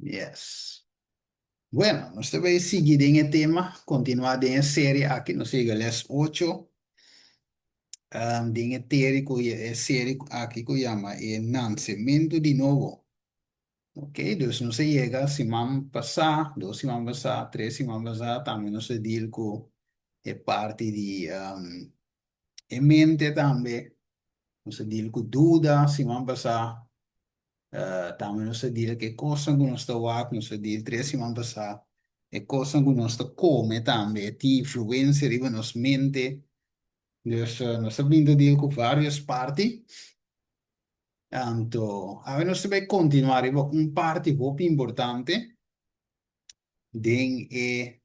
Yes. Bueno, nos ta bai sigui den e tema, kontinuá den e serie aki, nos a yega les ocho, den e teri ku e serie aki ku yama e nansementu di nobo. Ok, dus nos a yega siman pasá, dos siman pasá, tres siman pasá, tambe nos a deal ku e parti di e mente tambe, nos a deal ku duda siman pasá, Tambe nos a deal ku e kosnan ku nos ta wak, nos a deal tres siman pasá, e kosnan ku nos ta kome tambe tin influensia riba nos mente. Dus nos a bin ta deal ku vários parti. Anto awe nos ta bai kontinuá riba un parti hopi importante den e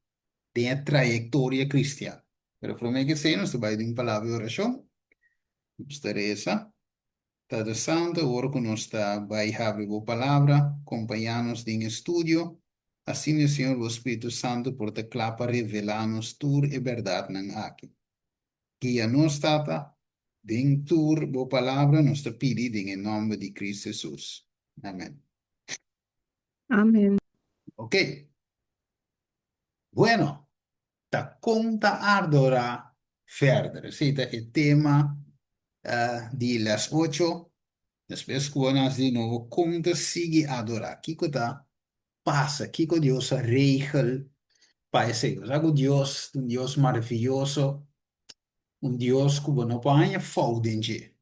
den e trayektoria kristian. Pero promé ku esei nos ta bai den un palabra di orashon. Nos ta resa. Tata Santu, awor ku nos ta bai habri Bo Palabra, kompañá nos den e studio, asina Señor Bo Spiritu Santu por ta kla pa revelá nos tur e bèrdatnan aki. Guia nos, Tata, den tur Bo Palabra, nos ta pidi den e nòmber di Kristu Hesus. Amèn. Amèn. Ok. Bueno, Ta kon ta adorá verder? Esei ta e tema di les ocho. Despues ku bo nas di nobo kon ta sigui adorá? Kiko ta pasa? Kiko Dios a regel pa esei? Bo sa ku Dios ta un Dios maraviyoso, un Dios ku bo no por haña fout den dje.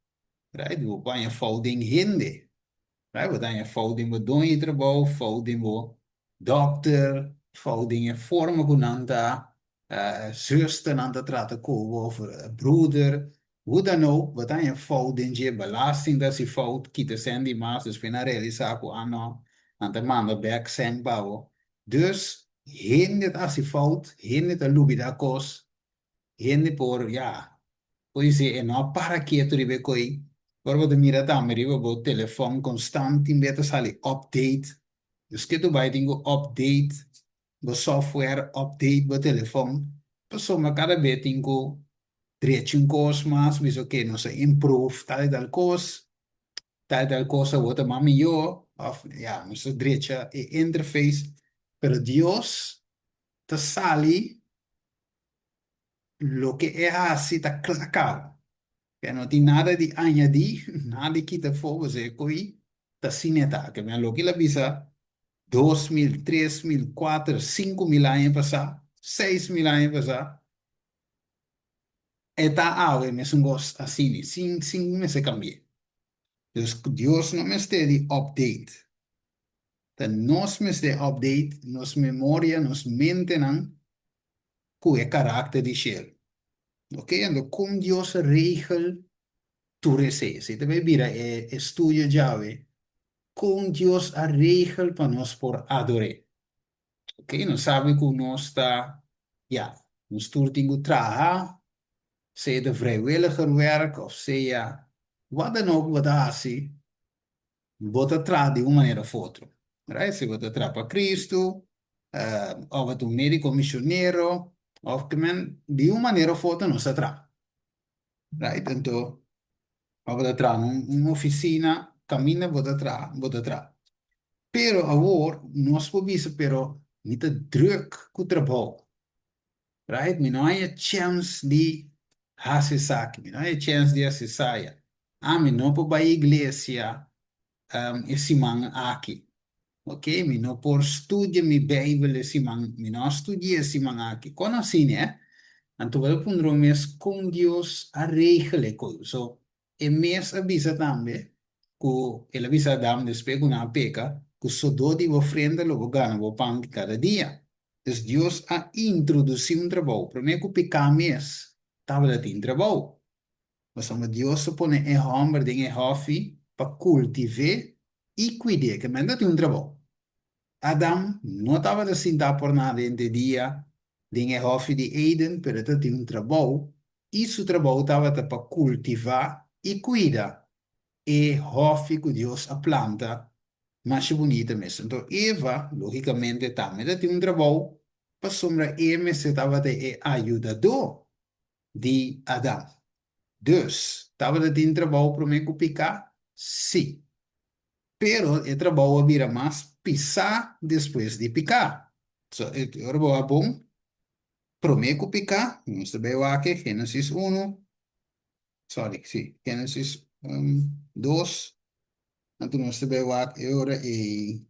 Right? Bo por haña fout den hende. Right? Bo ta haña fout den bo doño di trabou, fout den bo dòkter, fout den e forma ku nan ta zusternan ta trata ku bo òf bruder, hoe dan ook, bo ta haña fout den dje, belasting ta hasi fout, kita sèn di mas, despues nan realisá ku ah no, nan ta manda bèk sèn pa bo. Dus, hende ta hasi fout, hende ta lubidá kos, Hende por, ya, por disi e no a para ketu riba e koi. Ora bo ta mira tambe riba bo telefòn konstant tin bes ta sali update. Dus ke tu bai tin ku update bo software, update bo telefòn, pasobra kada bes tin ku drecha un kos mas, bisa oke nos a improve tal i tal kos, tal i tal kos awor ta mas mihó, òf ya nos a drecha e interface. Pero Dios ta sali Loke e hasi ta kla kaba. E no tin nada di añadí, nada di kita afó, pasobra e ko'i ta asina e ta. Ke men loke el a bisa 2000, 3000, kuater, 5000 aña pasá, 6000 aña pasá, e ta awe mesun kos asina, sin sin mester kambi'é. Dus Dios no mester di update. Ta nos mester update nos memoria, nos mentenan ku e karakter di shelu. Ok, anto kon Dios a regel tur esei? Esei ta bai bira e estudio djawe, kon Dios a regel pa nos por ador'é. Ok, nos sabi ku nos ta, ya, nos tur tin ku traha, sea ta vrijwilligerwerk òf sea wat dan ook bo ta hasi, Bo ta traha di un manera of otro. Right? Si bo ta traha pa Cristo, of bo ta un medico misionero, of ke men, di un manera of otro nos ta traha. Right? Anto, of bo ta traha na un oficina, caminda bo ta traha, bo ta traha. Pero awor, nos por bisa, pero mi ta druk cu trabou. Right? Mi no haña chèns di hasi esaki, mi no haña chèns di hasi esaya. Ah, mi no por bai iglesia e siman aki. Ok, mi no por studia mi Beibel e siman, mi no a studi'é e siman aki. Kon asina, eh? Anto bo ta puntra bo mes kon Dios a regel e kos. So, e mes a bisa tambe ku el a bisa Adam despues ku nan a peka, ku sodó di bo frente lo bo gana bo pan di kada dia. Dus Dios a introdusí un trabou. Promé ku piká mes tabata tin trabou. Pasobra Dios a pone e hòmber den e hòfi pa kultiv'é i kuid'é. Ke mester tin un trabou. Adam no tabata sintá por nada henter dia den e hòfi di Eden, pero e tabatin un trabou, i su trabou tabata pa kultivá i kuida e hòfi ku Dios a planta masha bunita mes. Anto Eva, lógikamente, tambe tabatin un trabou, pasobra e mester tabata e ayudadó di Adam. Dus, tabata tin trabou promé ku piká? Sí. Pero e trabou a bira mas pisá despues di piká. So, e ora bo a bon promé ku piká, nos ta bai wak e Génesis unu, sorry, sí, Génesis dos, anto nos ta bai wak e ora ei,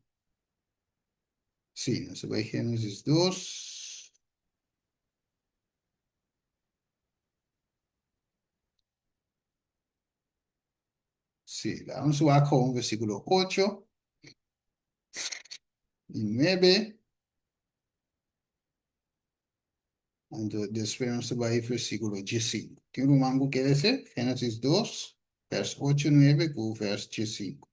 sí, nos ta bai Génesis dos. Sí, laga nos wak gewoon versíkulo ocho i nuebe. Anto despues nos ta bai versíkulo diesinku. Tin ruman ku kere esei? Génesis dos, vers ocho, nuebe ku vers diesinku.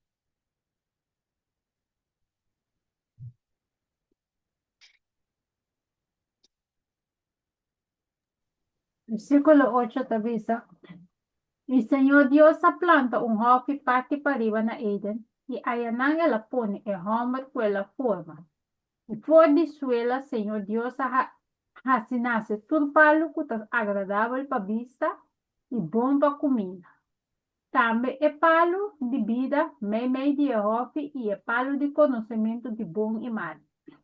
Versíkulo ocho ta bisa, I Señor Dios a planta un hòfi parti pariba na Eden, i ayanan el a pone e hòmber ku el a forma. I for di suela Señor Dios a hasi nase tur palu ku ta agradabel pa bista i bon pa kuminda. Tambe e palu di bida meimei di e hòfi i e palu di konosementu di bon i mal.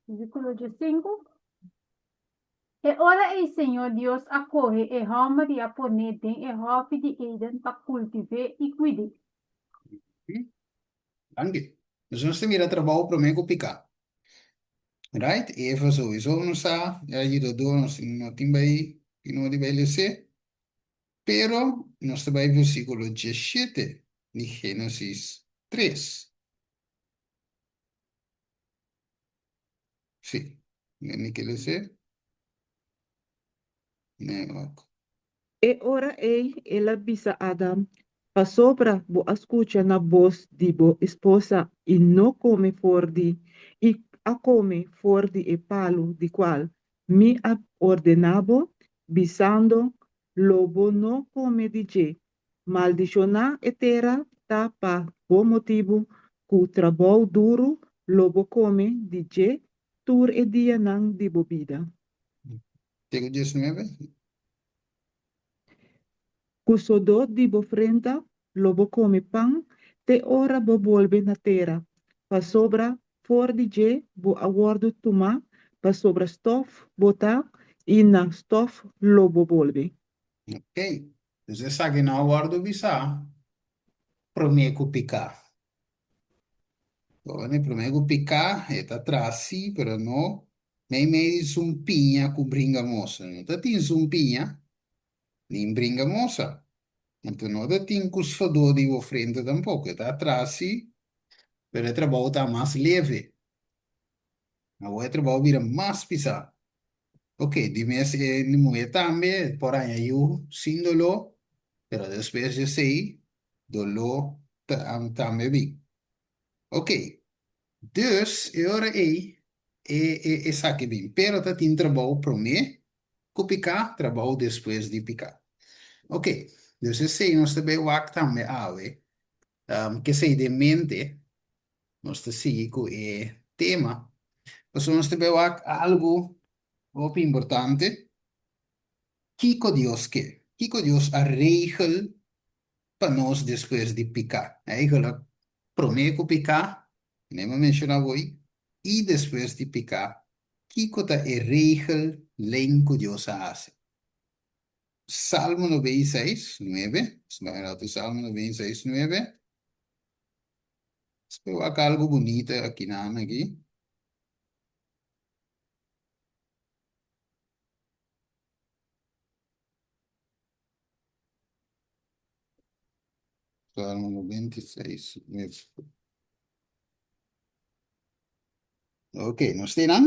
Versíkulo diesinku, E ora ei Señor Dios a kohe e hòmber i a pon'é den e hòfi di Eden pa kultiv'é i kuid'é. Danki. Dus nos ta mira trabou promé ku piká. Right? Eva souiso no sa, e a yuda dor, nos no tin bai, tin no di bai les'é. Pero nos ta bai versíkulo diesshete di Génesis tres. Sí, mi ke les'é. Nee, wak. E ora ei el a bisa Adam, Pasobra bo a skucha na bos di bo esposa i no kome for di i a kome for di e palu di kual mi a ordená bo, bisando, Lo bo no kome di dje, Maldishoná e tera ta pa bo motibu ku trabou duru lo bo kome di dje tur e dianan di bo bida. Tego diesnuebe. Ku sodó di bo frenta lo bo kome pan te ora bo bolbe na tera, pasobra for di dje bo a wòrdu tumá, pasobra stòf bo ta i na stòf lo bo bolbe. Ok, dus esaki no a wòrdu bisá promé ku piká. Bo promé ku piká e ta traha sí, pero no meimei di sumpiña ku bringamosa. No ta tin sumpiña ni bringamosa. Anto no ta tin ku sodó di bo frente tampoko. E ta traha sí, pero e trabou ta mas leve. Awor e trabou bira mas pisá. Ok, di mes e muhé tambe por haña yu sin doló, pero despues di esei doló tambe bin. Ok, dus e ora ei e e esaki bin, pero ta tin trabou promé ku piká, trabou despues di piká. Ok, dus esei nos ta bai wak tambe awe, kesei den mente Nos ta sigui ku e tema. Pasobra nos ta bai wak algu hopi importante. Kiko Dios ke? Kiko Dios a regel pa nos despues di piká? Eigenlijk, promé ku piká, mi a menshoná awor, i despues di piká, kiko ta e regel len ku Dios a hasi? Salmo 96, nuebe. Nos bai ratu Salmo 96, nuebe. Spero wak algu bunita akinan aki. Salmo 96, nuebe. Ok, nos tin nan?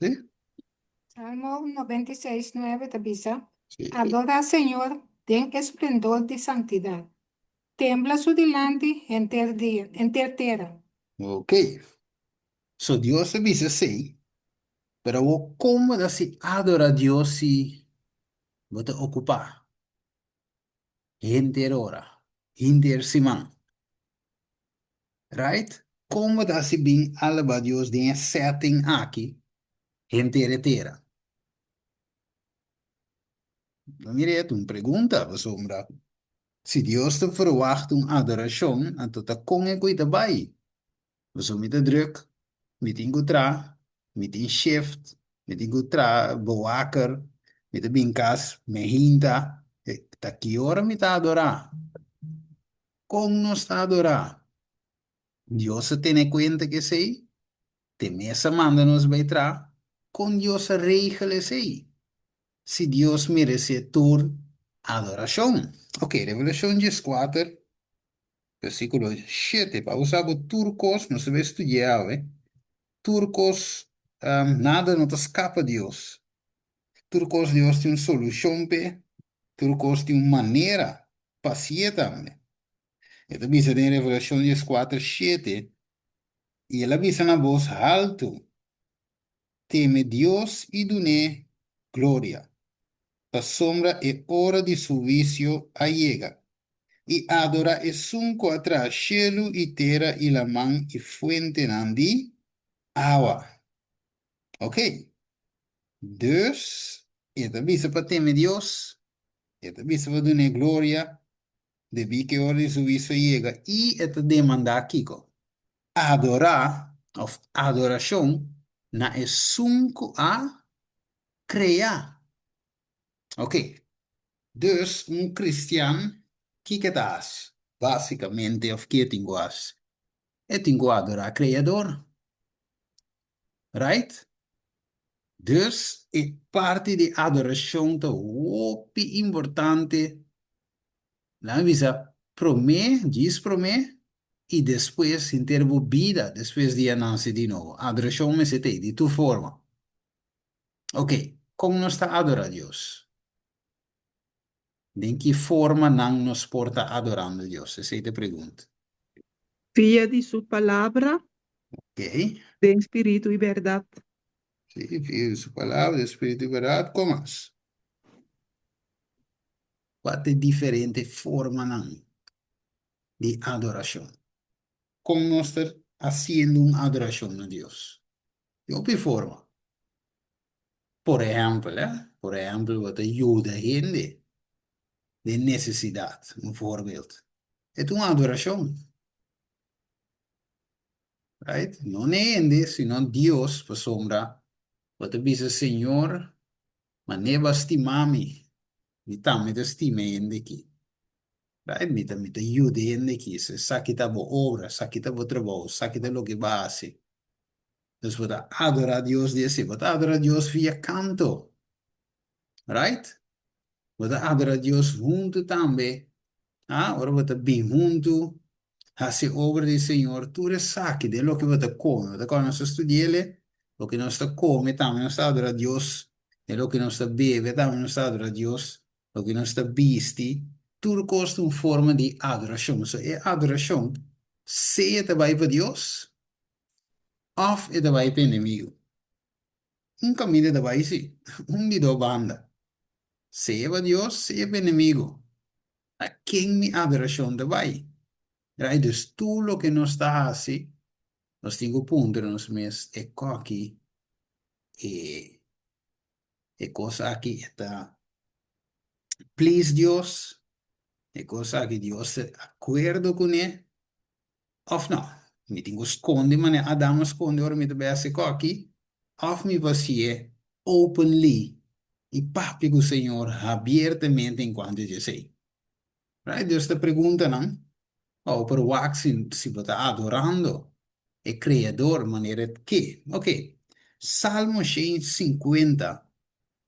Sí? Salmo 96, 9 ta bisa, Sí. Adorá Señor den e splendor di santidat. Tembla su dilanti henter dia, henter tera. Ok. So Dios a bisa esei, pero awor kon bo ta si adorá Dios si bo ta okupá henter ora, henter siman? Right? Kon bo ta hasi bin alaba Dios den e setting aki henter e tera? Lo mira, e ta un pregunta, pasobra si Dios ta verwacht un adorashon, anto ta kon e ku ta bai? Pasobra mi ta drùk, mi tin ku traha, mi tin shift, mi tin ku traha bewaker, mi ta bin kas, mi hinta, ta ki ora mi ta adorá? Kon nos ta adorá? Dios a tene kuenta ku esei? Te mes a manda nos bai traha? Kon Dios a regel esei? Si Dios meresé tur adorashon. Ok, Revelashon 14, versíkulo 7. Pa bo sa ku tur kos, nos ta bai studia awe, tur kos, nada no ta skapa Dios. Tur kos Dios tin un solushon p'e, tur kos tin un manera pa hasié tambe. E ta bisa den Revelashon 14, 7, I el a bisa na bos haltu, Teme Dios i dun'é gloria, pasobra e ora di su huisio a yega, i adorá esun ku a traha shelu i tera i laman i fuentenan di awa. Ok. Dus, e ta bisa pa teme Dios, e ta bisa pa dun'é gloria, debí ku e ora di su huisio a yega, i e ta demandá kiko? Adorá, òf adorashon, na esun ku a krea. Ok. Dus, un kristian, kiko e ta hasi? Básikamente, òf ke e tin ku hasi? E tin ku adorá Kreador. Right? Dus, e parti di adorashon ta hopi importante. Nan a bisa promé, djis promé, i despues henter bo bida despues di a nase di nobo. Adorashon mester t'ei di tur forma. Ok, kon nos ta adorá Dios? Den ki formanan nos por ta adorando Dios? Esei ta e pregunta. Via di su Palabra. Ok. Den spiritu i bèrdat. Sí, via di su Palabra, den spiritu i bèrdat. Kon mas? Kua ta e diferente formanan di adorashon? Kon nos ta hasiendo un adorashon na Dios? Di hopi forma. Por ehèmpel, por ehèmpel bo ta yuda hende den nesesidat, un voorbeeld. E ta un adorashon. Right? No na hende, sino Dios, pasobra bo ta bisa, Señor, manera bo a stima mi, Mi tambe ta stima e hende aki. Right? Mi ta mi ta yuda e hende aki. Esaki ta bo obra, esaki ta bo trabou, esaki ta loke bo a hasi. Dus bo ta adorá Dios di esei. Bo ta adorá Dios via kanto. Right? Bo ta adorá Dios huntu tambe. Ah, ora bo ta bin huntu, hasi obra di Señor, tur esaki den loke bo ta kome. Bo ta kòrda nos a studi'el, loke nos ta kome tambe nos ta adorá Dios Den loke nos ta bebe tambe nos ta adora Dios, loke nos ta bisti, tur kos ta un forma di adorashon. So e adorashon sea ta bai pa Dios òf e ta bai pa enemigu. Un kaminda ta bai si, un di dos banda. Sea pa Dios, sea pa enemigu. Na ken mi adorashon ta bai? Right? Dus tur loke nos ta hasi, nos tin ku puntra nos mes e koki e e kos aki e ta please Dios, e kos aki Dios ta akuerdo kuné òf no. Mi tin ku skonde manera Adam a skonde ora mi ta bai hasi koki òf mi por hasié openly i papia ku Señor abiertamente enkuanto di esei. Right? Dios ta pregunta nan, pa bo por wak si, si bo ta adorando e Creador manera e ke. Ok, Salmo 150,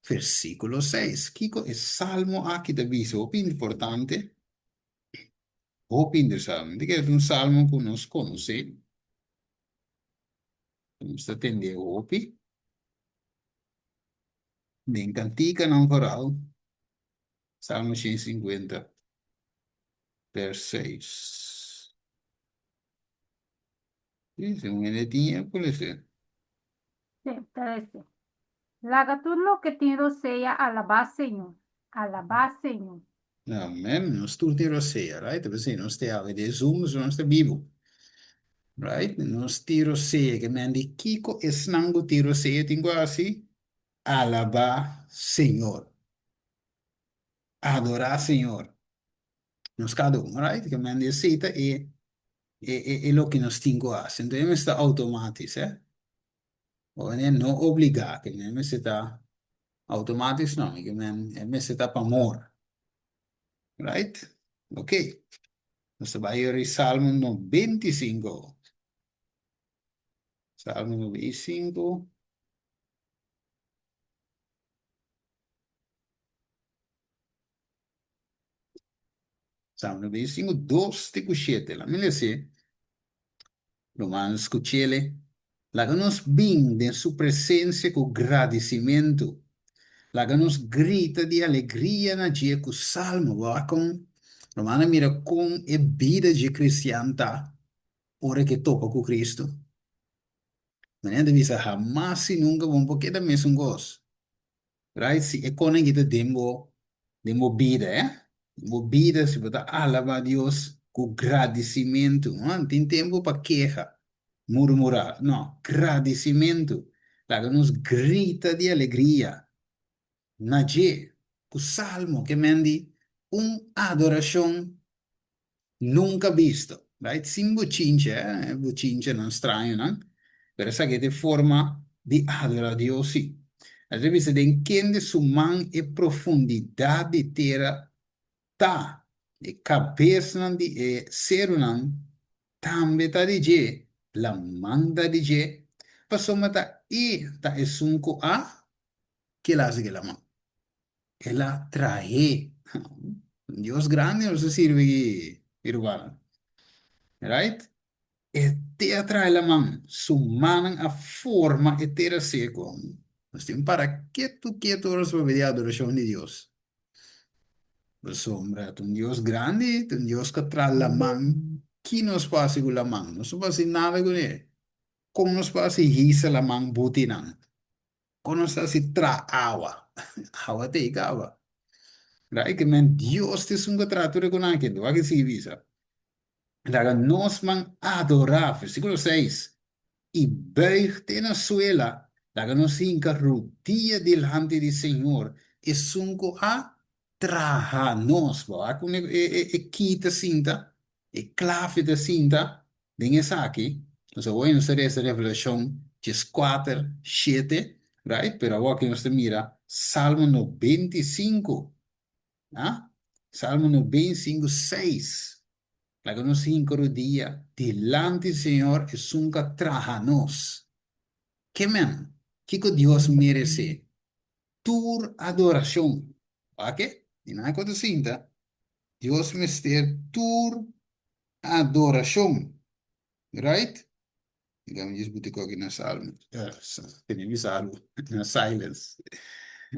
versículo 6. Kiko e salmo aki ta bisa? Hopi importante, hopi interesante. Di ke un salmo ku nos konosé, nos ta tende hopi. Den kantikanan vooral. Salmo 150, vers 6. Sí, si un hende tin e por lese. Sí, ta lese. Laga tur loke tin rosea alabá Señor. Alabá Señor. Amen. Nos tur tin rosea, right? Ta p'esei nos te awe den Zoom, pasobra nos ta bibu. Right? Nos tin rosea. Ke men di kiko esnan ku tin rosea tin ku hasi? Alabá Señor. Adorá Señor. Nos kada un, right? Ke men di esei ta e e e e loke nos tin ku hasi. Enton e mester ta outomátis, eh. Bo no obligá, ke men mester ta outomátis no, ke men e mester ta pa amor. Right? Ok. Nos ta bai yori Salmo 95. Salmo 95. Salmo 95, 2 te ku 7. La mi lese. Ruman skuch'ele. Laga nos bin den su presensia ku gradisimentu. Laga nos grita di alegria na dje ku salmo. Bo a kon? Ruman a mira kon e bida dje kristian ta ora ke topa ku Kristu. Manera ta bisa hamas i nunka bo no por keda mesun kos. Right? Si e konan ki ta den bo, den bo bida, eh? Den bo bida, si bo ta alabá Dios ku gradisimentu, no? Tin tempu pa keha, murmurá. No, gradisimentu. Laga nos grita di alegria na dje ku salmo, ke men di un adorashon Nunca bisto, right? Sin bochinche, eh, bochinchenan strañonan, pero esaki ta e forma di adora Dios sí. E ta bisa den kende su man e profundidad di tera ta, e cabesnan di e serunan tambe ta di dje, laman ta di dje, pasobra ta e ta esun cu a kila haci ki laman. El a trah'é. Un Dios grandi nos ta sirbi aki, mi rumannan. Right? E te a traha laman, su mannan a forma e tera seku. Nos tin para ketu ketu ora nos papia di adorashon di Dios. Pasobra ta un Dios grandi, ta un Dios ku a traha laman. Ki nos por hasi ku laman? Nos no por hasi nada kuné. Kon nos por hasi hisa laman butinan? Kon nos ta hasi tra awa? Awa ta ei kaba. Right? Ke men Dios ta esun ku a traha tur e konan aki. Wak e sigui bisa. Laga nos man adorá, versíkulo 6, i buig te na suela, laga nos hinka rudia dilanti di Señor, esun ku a traha nos. Bo wak kon e ki ta sinta? E klave ta sinta den esaki. Nos awor nos ta resa Revelashon 14, 7, right? Pero awor aki nos ta mira Salmo 95, ah? Salmo 95, 6. Laga nos hinka rodia dilanti di Señor, esun ku a traha nos. Ke men? Kiko Dios meresé? Tur adorashon. Wak e? Di nan ku ta sinta. Dios mester tur adorashon. Right? Diga mi djis buti koki na salmo. Tene mi salmo na silence.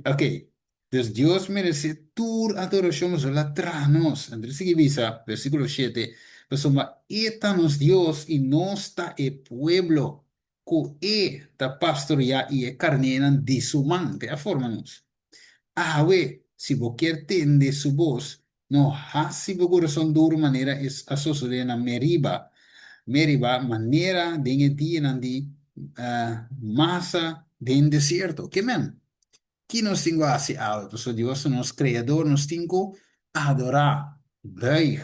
Ok. Dus Dios merece tur adorashon pasobra el a traha nos. Anto el sigui bisa, versíkulo shete, Pasobra e ta nos Dios i nos ta e pueblo ku e ta pastoriá i e karnénan di su man. Te a forma nos. Awe, si bo kier tende su bos, no hasi bo kurason duru manera e a sosodé na Meriba, Meriba, manera den e dianan di Masa den desierto. Ke men? Ki nos tin ku hasi awe? Pasobra Dios ta nos Kreador, nos tin ku adorá, buig,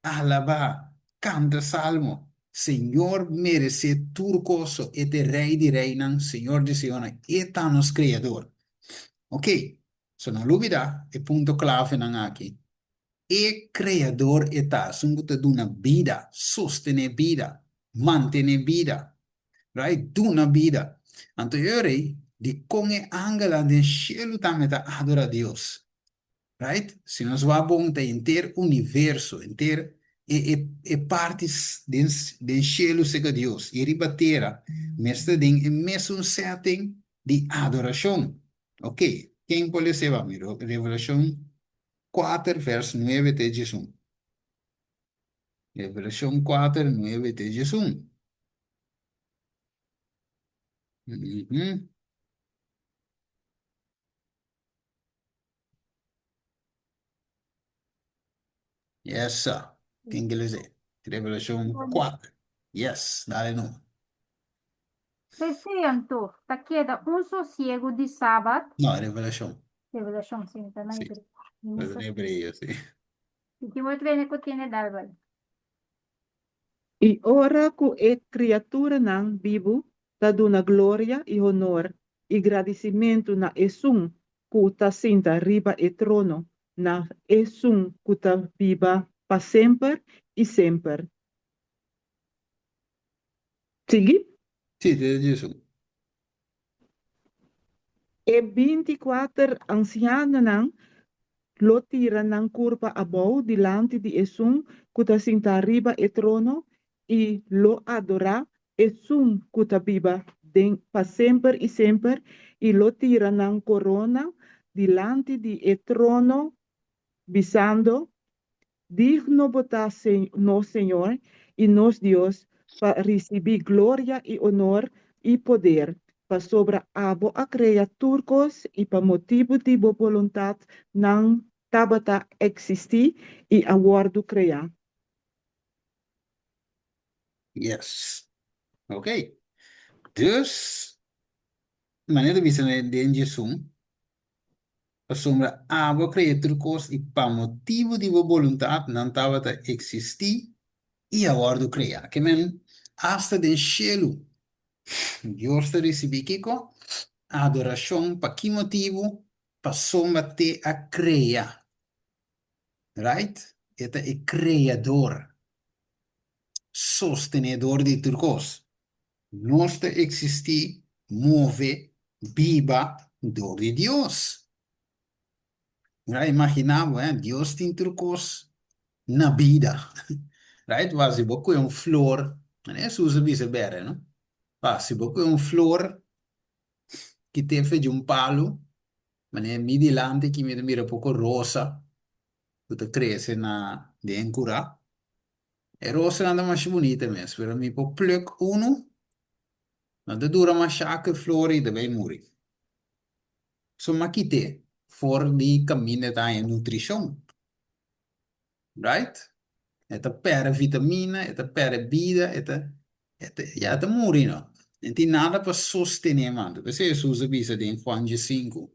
alabá, kanta salmo. Señor meresé tur koso, e ta e Rei di reinan, Señor di señornan, e ta nos Kreador. Ok, so no lubidá e punto klavenan aki. E Kreador e ta, esun ku ta duna bida, sostené bida, mantené bida, right? Duna bida. Anto e ora ei, dikon e angelnan den shelu tambe ta adorá Dios? Right? Si nos wak bon ta henter universo, henter e e e parti den den shelu serka Dios i riba tera mester den e mesun setting di adorashon. Ok, ken por lesa pa mi? Revelashon kuater vers nuebe te diesun. Revelashon kuater nuebe te diesun. Yes, sir. Ken ke lesa? Revelashon 4. Yes, dale no. P'esei anto, ta keda un sosiegu di sabat. No, Revelashon. Revelashon, si, ta na Sí. hebreo. Ta na hebreo, sí. I ki bo trene ku tiene dalbal? I ora ku e kriaturanan bibu ta duna gloria i honor i gradisimentu na Esun ku ta sinta riba e trono, na Esun ku ta biba pa semper i semper. Sigui. Sí, te djesun. E 24 ansianonan lo tira nan kurpa abou dilanti di Esun ku ta sintá riba e trono i lo adorá Esun ku ta biba den pa semper i semper i lo tira nan korona dilanti di e trono bisando, Digno bo ta, nos Señor i nos Dios, pa risibí gloria i onor i poder, pasobra abo a krea tur kos i pa motibu di bo boluntat nan tabata eksistí i a wòrdu kreá. Yes. Ok. Dus, manera ta bisa den djesun, Pasobra abo a krea tur kos i pa motibu di bo boluntat nan tabata eksistí i a wòrdu kreá. Ke men, asta den shelu Dios ta risibí kiko? Adorashon. Pa ki motibu? Pasobra te a krea. Right? E ta e Kreador, Sostenedor di tur kos. Nos ta eksistí, move, biba dor di Dios. Mira, imaginá bo, eh, Dios tin tur kos na bida. Right? Wak, si bo kohe un flor, manera Hesus a bisa bèrdè, no? Wak, si bo kohe un flor ki te fe di un palu, manera mi dilanti aki mi ta mira poko rosa ku ta krese na den kurá. E rosanan ta masha bunita mes, pero mi por pluk unu, no ta dura masha ku e flor ei ta bai muri. So m'a kit'é for di kaminda e ta haña nutrishon, right? E ta pèrdè vitamina, e ta pèrdè bida, e ta, e ta, ya e ta muri no. No tin nada pa sostené mas. P'esei Hesus a bisa den Juan diesinku,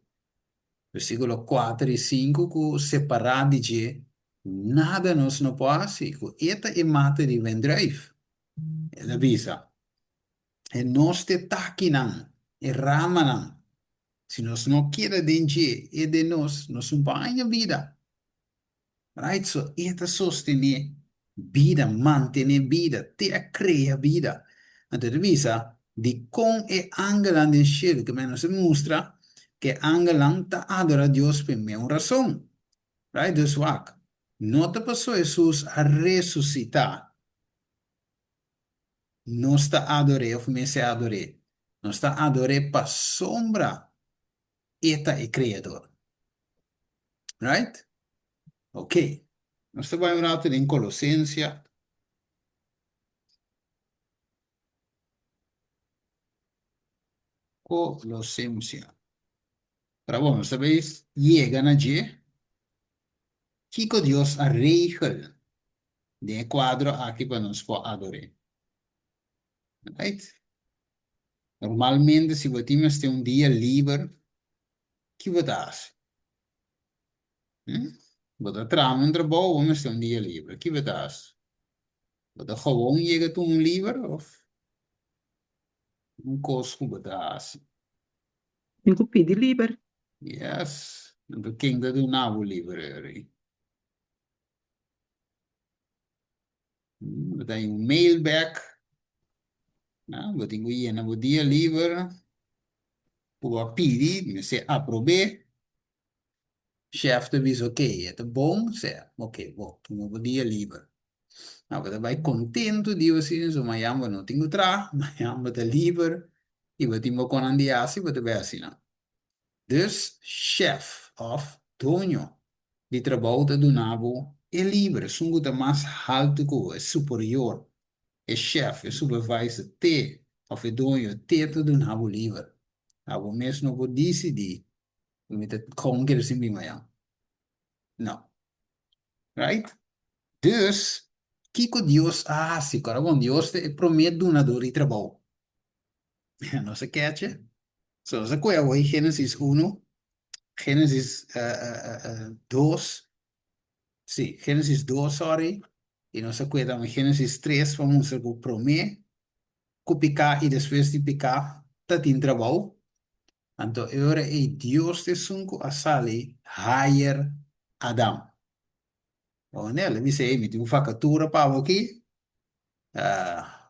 versíkulo kuater i sinku ku separá di dje Nada nos no por hasi, ku e ta e mata di wendruif. El a bisa, E nos t'e takinan, e ramanan. Si nos no keda den dje, e den nos, nos no por haña bida. Right? So, e ta sostené bida, mantené bida, te a krea bida. Anto e ta bisa, dikon e angelnan den shelu, ke nos a mustra ku e angelnan ta adorá Dios p'e meun rason. Right? Dus wak, no ta paso Hesus a resusitá, nos ta ador'é òf mester ador'é. Nos ta ador'é pasobra e ta e Kreador. Right? Ok. Nos ta bai un ratu den Kolosensia. Kolosensia. Pero bon, nos ta bay yega na dje. Kiko Dios a regel den e kuadro aki pa nos por ador'é? Right? Normalmente si bo tin mester un dia liber, ki bo ta hasi? Hm? Bo ta traha un trabou, bo mester un dia liber, ki bo ta hasi? Bo ta gewoon yega tuma un liber of un kos ku bo ta hasi? Tin ku pidi liber. Yes. Anto ken ta duna bo liber eri? Bo ta haña un mail bek. Na, bo tin ku yena bo dia liber ku bo a pidi, mester aprob'é. Chef ta bisa ok, e ta bon, sea ok, bo tuma bo dia liber. No, bo ta bai kontentu di asina, so mañan bo no tin ku traha, mañan bo ta liber i bo tin bo konan di hasi, bo ta bai asina. Dus chef òf doño di trabou ta duna bo e liber, esun ku ta mas haltu ku bo, e superior, e chef, e supervisor te òf e doño te ta duna bo liber. Abo mes no por disidí Mi ta kon kere sin bin mañan. No. Right? Dus, kiko Dios a hasi? Kora bon, Dios ta e promé dunador di trabou. Nos a keche? So, nos a kohe awor Génesis uno. Génesis 2, sí, Génesis 2, sorry, i nos a kueda Génesis 3 pa mustra ku promé ku piká i despues di piká ta tin trabou. Anto e ora ei Dios ta esun ku a sali hire Adam. Bon, el a bisa, ei, mi tin un vakatura pa bo aki.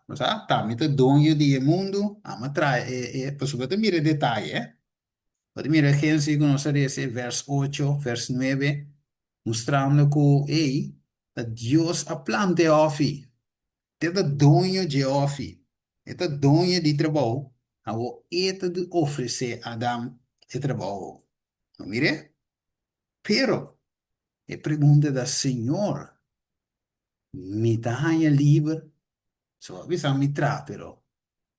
Bo sa, ta mi ta doño di e mundu, ami a traha e, e, pasobra bo ta mira e detaye, eh. Bo ta mira Génesis ku nos a lesa e vers ocho, vers nuebe, mustrando ku, ei, ta Dios a planta e hòfi. E ta doño dje hòfi, e ta doño di trabou, awor e ta ofresé Adam e trabou. Bo mir'é? Pero, e pregunta ta, Señor, mi ta haña liber? So a bisa mi traha, pero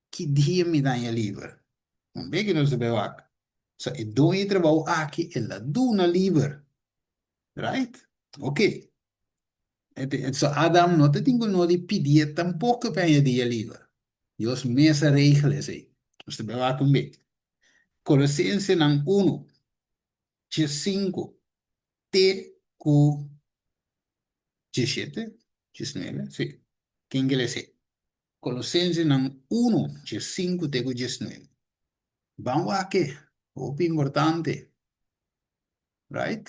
ki dia mi ta haña liber? Un bes ki nos ta bai wak. So e doño di trabou aki, el a duna liber. Right? Ok. So Adam no ta tin ku no di pidié tampoko pa haña dia liber. Dios mes a regla esei. Nos ta bai wak un bes. Kolosensenan unu, 15 te ku 17, 19, sí. Ken ke les'é? Kolosensenan 1, 15 te ku 19. Ban wak e, hopi importante. Right?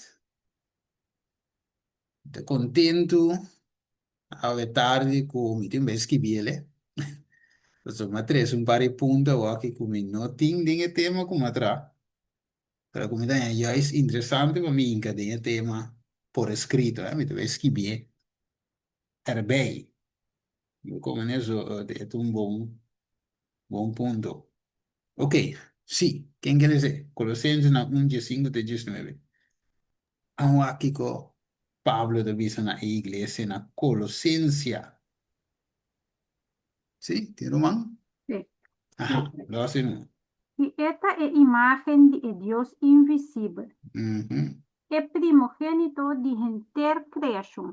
Mi ta kontentu awe tardi ku mi tin bai skibi el e. Pasobra mi a trese un par di punto awor ku mi no tin den e tema ku mi a traha. Pero ku mi ta haña juist interesante pa mi hinka den e tema por eskrito, eh. Mi ta bai skibié erbij. Mi komo neso e ta un bon bon punto. Ok, sí, ken ke lese? Kolosensenan un 15 te 19. An wak kiko Pablo ta bisa na e iglesia na Kolosensia. Sí, tin ruman? Sí. Aha, lo hasi nu. I e ta e imágen di e Dios invisibel, e primogénito di henter kreashon.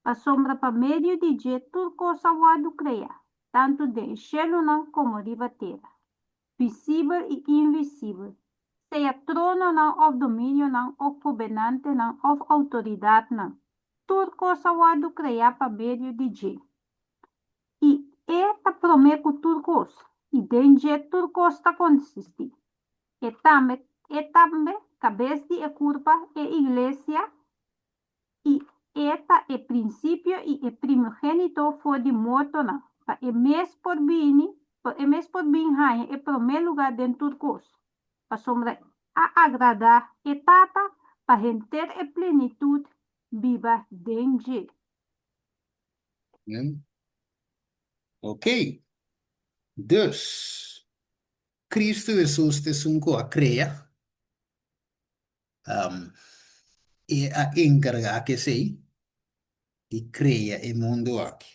Pasobra pa medio di dje tur kos a wòrdu kreá, tantu den e shelunan komo riba tera, visibel i invisibel, sea trononan òf dominionan òf gobernantenan òf outoridatnan, tur kos a wòrdu kreá pa medio di dje. I e ta promé ku tur kos, i den dje tur kos ta konsistí. E tambe e tambe kabes di e kurpa, e iglesia, i e ta e prinsipio i e primogénito for di mortonan, pa e mes por bini, pa e mes por bin haña e promé lugá den tur kos. Pasobra a agradá e Tata pa henter e plenitut biba den dje. Ok. Dus, Cristo Hesus ta esun ku a krea, e a enkargá ku esei di krea e mundu aki.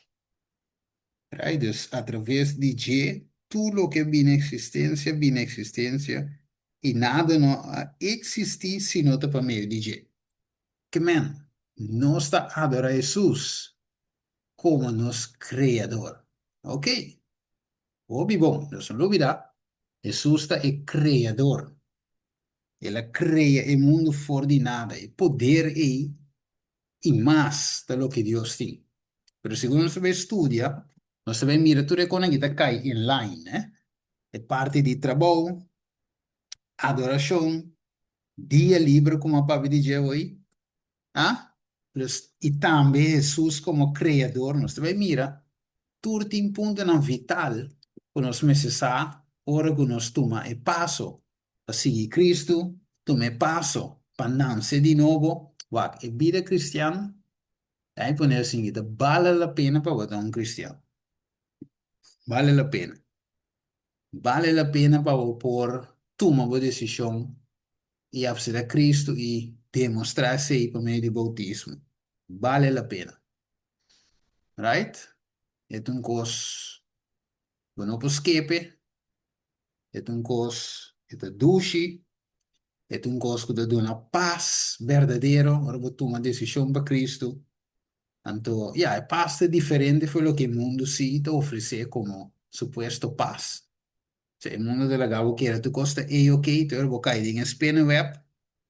Right? Dus atraves di dje tur loke a bini eksistensia bini eksistensia i nada no a eksistí si no ta pa medio di dje. Ke men, nos ta adorá Hesus komo nos Kreador. Ok, hopi bon, nos no lubidá, Hesus ta e Kreador. El a krea e mundu for di nada. E poder ei i mas ta loke Dios tin. Pero segun nos ta bai studia, nos ta bai mira tur e konan ki ta kai in line, eh. E parti di trabou, adorashon, dia liber komo a papia di dje hoy, ah, plus i tambe Hesus komo Kreador, nos ta bai mira tur tin puntonan vital ku nos mester sa ora ku nos tuma e paso pa sigui Kristu, tuma e paso pa nanse di nobo. Wak, e bida kristian, ta mi pone asin, ta bale la pena pa bo ta un kristian. Bale la pena. Bale la pena pa bo por tuma bo desishon i apseptá Kristu i demostrá esei pa medio di boutismo. Bale la pena. Right? E ta un kos bo no por skepe, e ta un kos e ta dushi, e ta un kos ku ta duna pas berdadero ora bo tuma desishon pa Kristu. Anto, ya, e pas ta diferente for loke e mundu si ta ofresé komo supuesto pas. Osea, e mundu ta laga bo kere tur kos ta A-okay, te ora bo kai den e spinnenweb.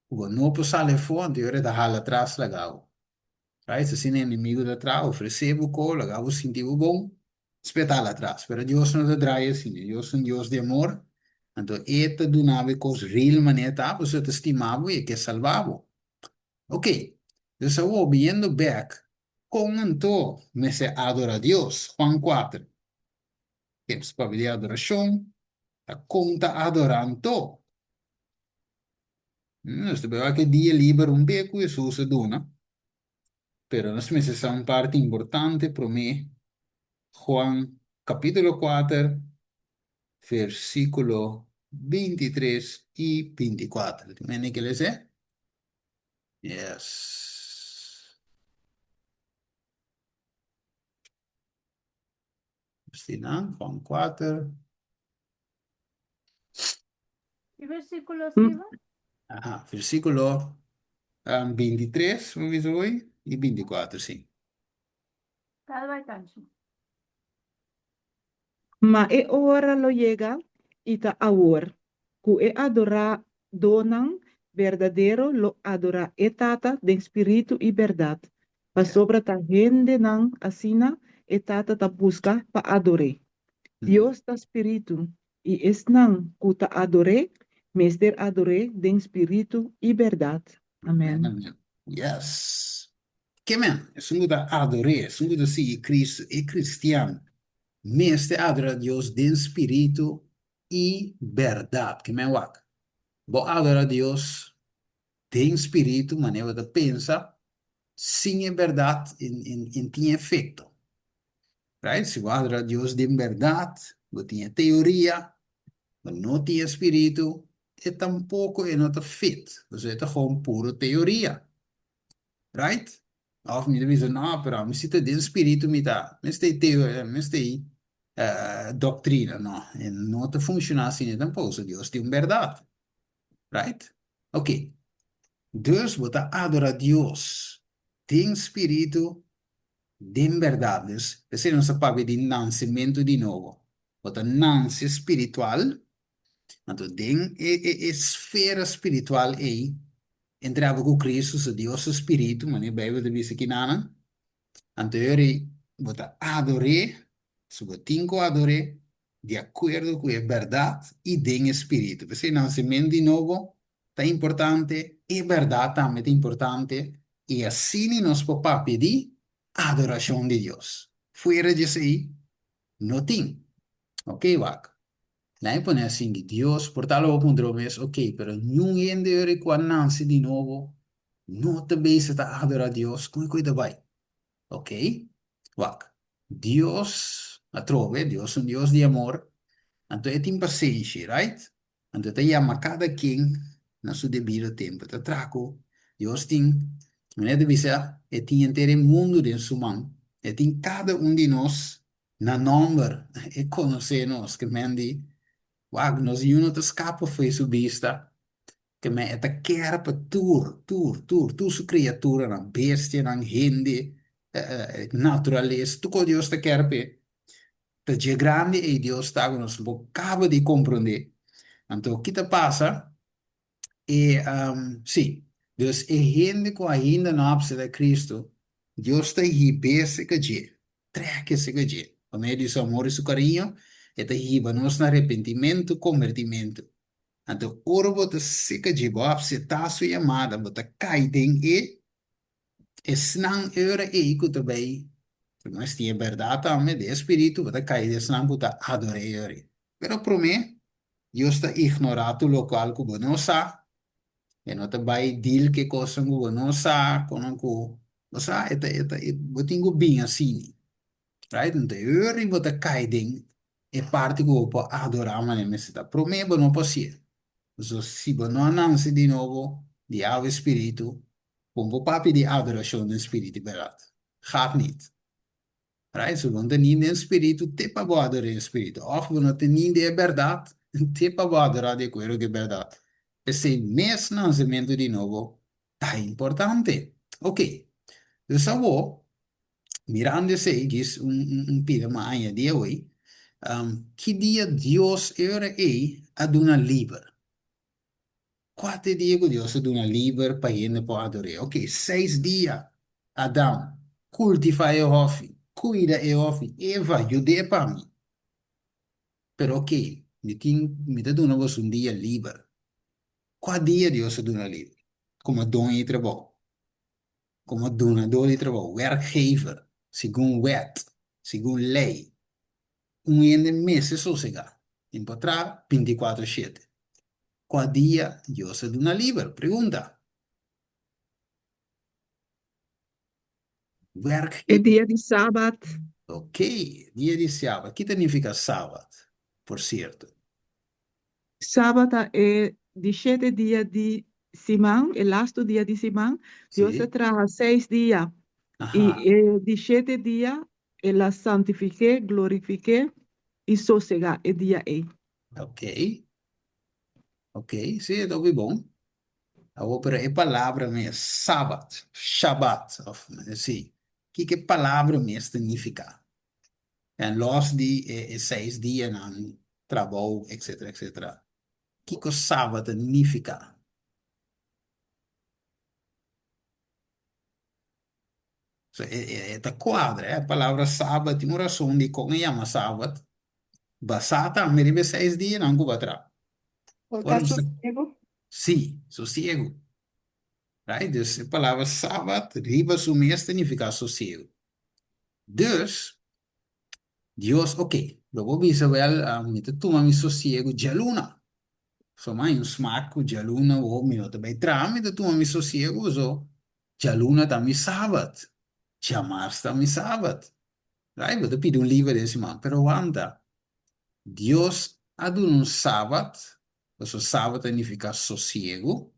Ku bo no por sali afó, anto e ora e ta hala atras laga bo. Right? Asina e enemigu ta traha, ofresé bo ko, laga bo sinti bo bon, despues ta hala atras. Pero Dios no ta draai asina. Dios ta un Dios di amor, anto e ta duna bo e kos real manera ta, pasobra e ta stima bo i e ke salba bo. Ok, dus awor biniendo bek, kon anto mester adora Dios? Juan kuater. Tips papia di adorashon ta kon ta adora anto. Nos ta beba ke dia liber un be ku Hesus a duna, pero nos mester sa un parti importante promé, Juan kapítulo kuater, versíkulo 23 i 24. Tin hende ke lesa e? Yes. Stina, Juan 4. Ki versíkulo, Steven? Aha, versíkulo um, 23, mi bisa hoy, i 24, sí. Dale bai, Tanchi. Ma e ora lo yega, i ta awor, ku e adoradónan berdadero lo adorá e Tata den spiritu i bèrdat, pasobra ta hendenan asina e Tata ta buska pa ador'é. Dios ta spiritu, i esnan ku ta ador'é mester ador'é den spiritu i bèrdat. Amèn. Amèn. Yes. Ke men, esun ku ta ador'é, esun ku ta sigui Kristu, e kristian, mester adorá Dios den spiritu i bèrdat. Ke men wak, bo adorá Dios den spiritu, manera bo ta pensa, sin e bèrdat e tin efekto. Right? Si bo adorá Dios den bèrdat, bo tin e teoria, bo no tin e spiritu, e tampoko e no ta fit, pasobra e ta gewoon puro teoria. Right? Òf mi ta bisa, no, pero ami si ta den spiritu mi ta, mester teoria, mester doktrina. No, e no ta funshoná asina tampoko, so Dios tin un bèrdat. Right? Ok. Dus bo ta adora Dios den spiritu, den bèrdat. Dus, p'esei nos ta papia di nansementu di nobo. Bo ta nanse spiritual, anto den e e e sfera spiritual ei, entre abo ku Kristu, so Dios su spiritu, manera e Beibel ta bisa kinanan, anto e ora ei bo ta ador'é, si bo tin ku ador'é, di akuerdo ku e bèrdat i den e spiritu. P'esei nansementu di nobo ta importante, e bèrdat tambe ta importante, i asina nos por papia di adorashon di Dios. Fuera di esei no tin. Oke, wak. Nan e pone asin di Dios, por tal bo puntra bo mes, oke, pero niun hende ora ku a nanse di nobo no ta bisa ta adorá Dios, kon e koe ta bai? Ok, wak. Dios, atrobe, Dios un Dios di amor, anto e tin pasenshi, right? Anto e ta yama kada ken na su debido tempu. E ta traha ku Dios tin, manera ta bisa, e tin henter e mundu den su man. E tin kada un di nos na nòmber. E konosé nos. Ke men di, wak, nos yu no ta skapa fo'i su bista. Ke men e ta kèr pa tur, tur, tur, tur su kriaturanan, bestianan, hende, naturales, tur kos Dios ta kèr p'e. Ta dje grandi ei Dios ta ku nos no por kaba di komprondé. Anto ki ta pasa? E, sí, dus e hende ku ainda no a apseptá Kristu, Dios ta hib'é serka dje, trèk'é serka dje. Pa medio di su amor i su kariño, e ta hiba nos na arepentimentu, kombertimentu. Anto ora bo ta serka dje, bo a apseptá su yamada, bo ta kai den e Esnan e ora ei ku ta bai, ku nos tin e bèrdat tambe den e spiritu, bo ta kai den esnan ku ta ador'é e ora ei. Pero promé, Dios ta ignorá tur lokual ku bo no sa, e no ta bai deal ku e kosnan ku bo no sa, kono ku bo sa, e ta e ta bo tin ku bin asina. Right? Anto e ora ei bo ta kai den e parti ku bo por adorá manera mester ta. Promé bo no por hasié. Pasobra si bo no a nanse di nobo di awa i spiritu, bo no por papia di adorashon den spiritu i bèrdat. Gaat niet. Right? So bo no ta ni den spiritu te pa bo adorá den spiritu. Òf bo no ta ni den e bèrdat te pa bo adorá di akuerdo ku e bèrdat. P'esei mes nansementu di nobo ta importante. Oké. Dus awor, Mirando esei, djis un pida mas añadí awey, ki dia Dios e ora ei a duna liber? Kua ta e dia ku Dios a duna liber pa hende por ador'é? Oké, seis dia, Adam, kultivá e hòfi, kuida e hòfi, Eva, yud'é pa mi. Pero oké, mi tin, mi ta duna boso un dia liber. Kua dia Dios a duna liber? Komo doño di trabou, komo dunadó di trabou, werkgever, segun wet, segun lei, un hende mester sosegá, tin por traha bintikuatro shete. Kua dia Dios a duna liber? Pregunta. E Werkgever. dia di sabat. Ok, dia di sabat. Ki ta nifiká sabat, por sierto? Sabat ta e di shete dia di siman, e lastu dia di siman. Dios a traha seis dia, i e di shete dia el a santifik'é, glorifik'é i sosegá e dia ei. Ok, ok, sí, e ta hopi bon. Awor, pero e palabra mes, sabat, shabat, of sí, kiko e palabra mes ta nifiká? En los di e seis dianan, trabou, etcetera, etcetera. Kiko sabat ta nifiká? So, e ta kuadra, e palabra sabat tin un rason di kon e yama sabat, basá tambe riba e seis dianan ku bo a traha. Por ta sosiegu? Sí, sosiegu. Right? Dus e palabra sabat riba su mes ta nifiká sosiegu. Dus, Dios, ok, lo bo bisa, wèl, mi ta tuma mi sosiegu djaluna. So mi hay un smak ku djaluna bo mi no ta bai traha, mi ta tuma mi sosiegu paso djaluna ta mi sabat, djamars ta mi sabat. Right? Bo ta pidi un liber den siman, pero wanta, Dios a duna un sabat, paso sabat ta nifiká sosiegu,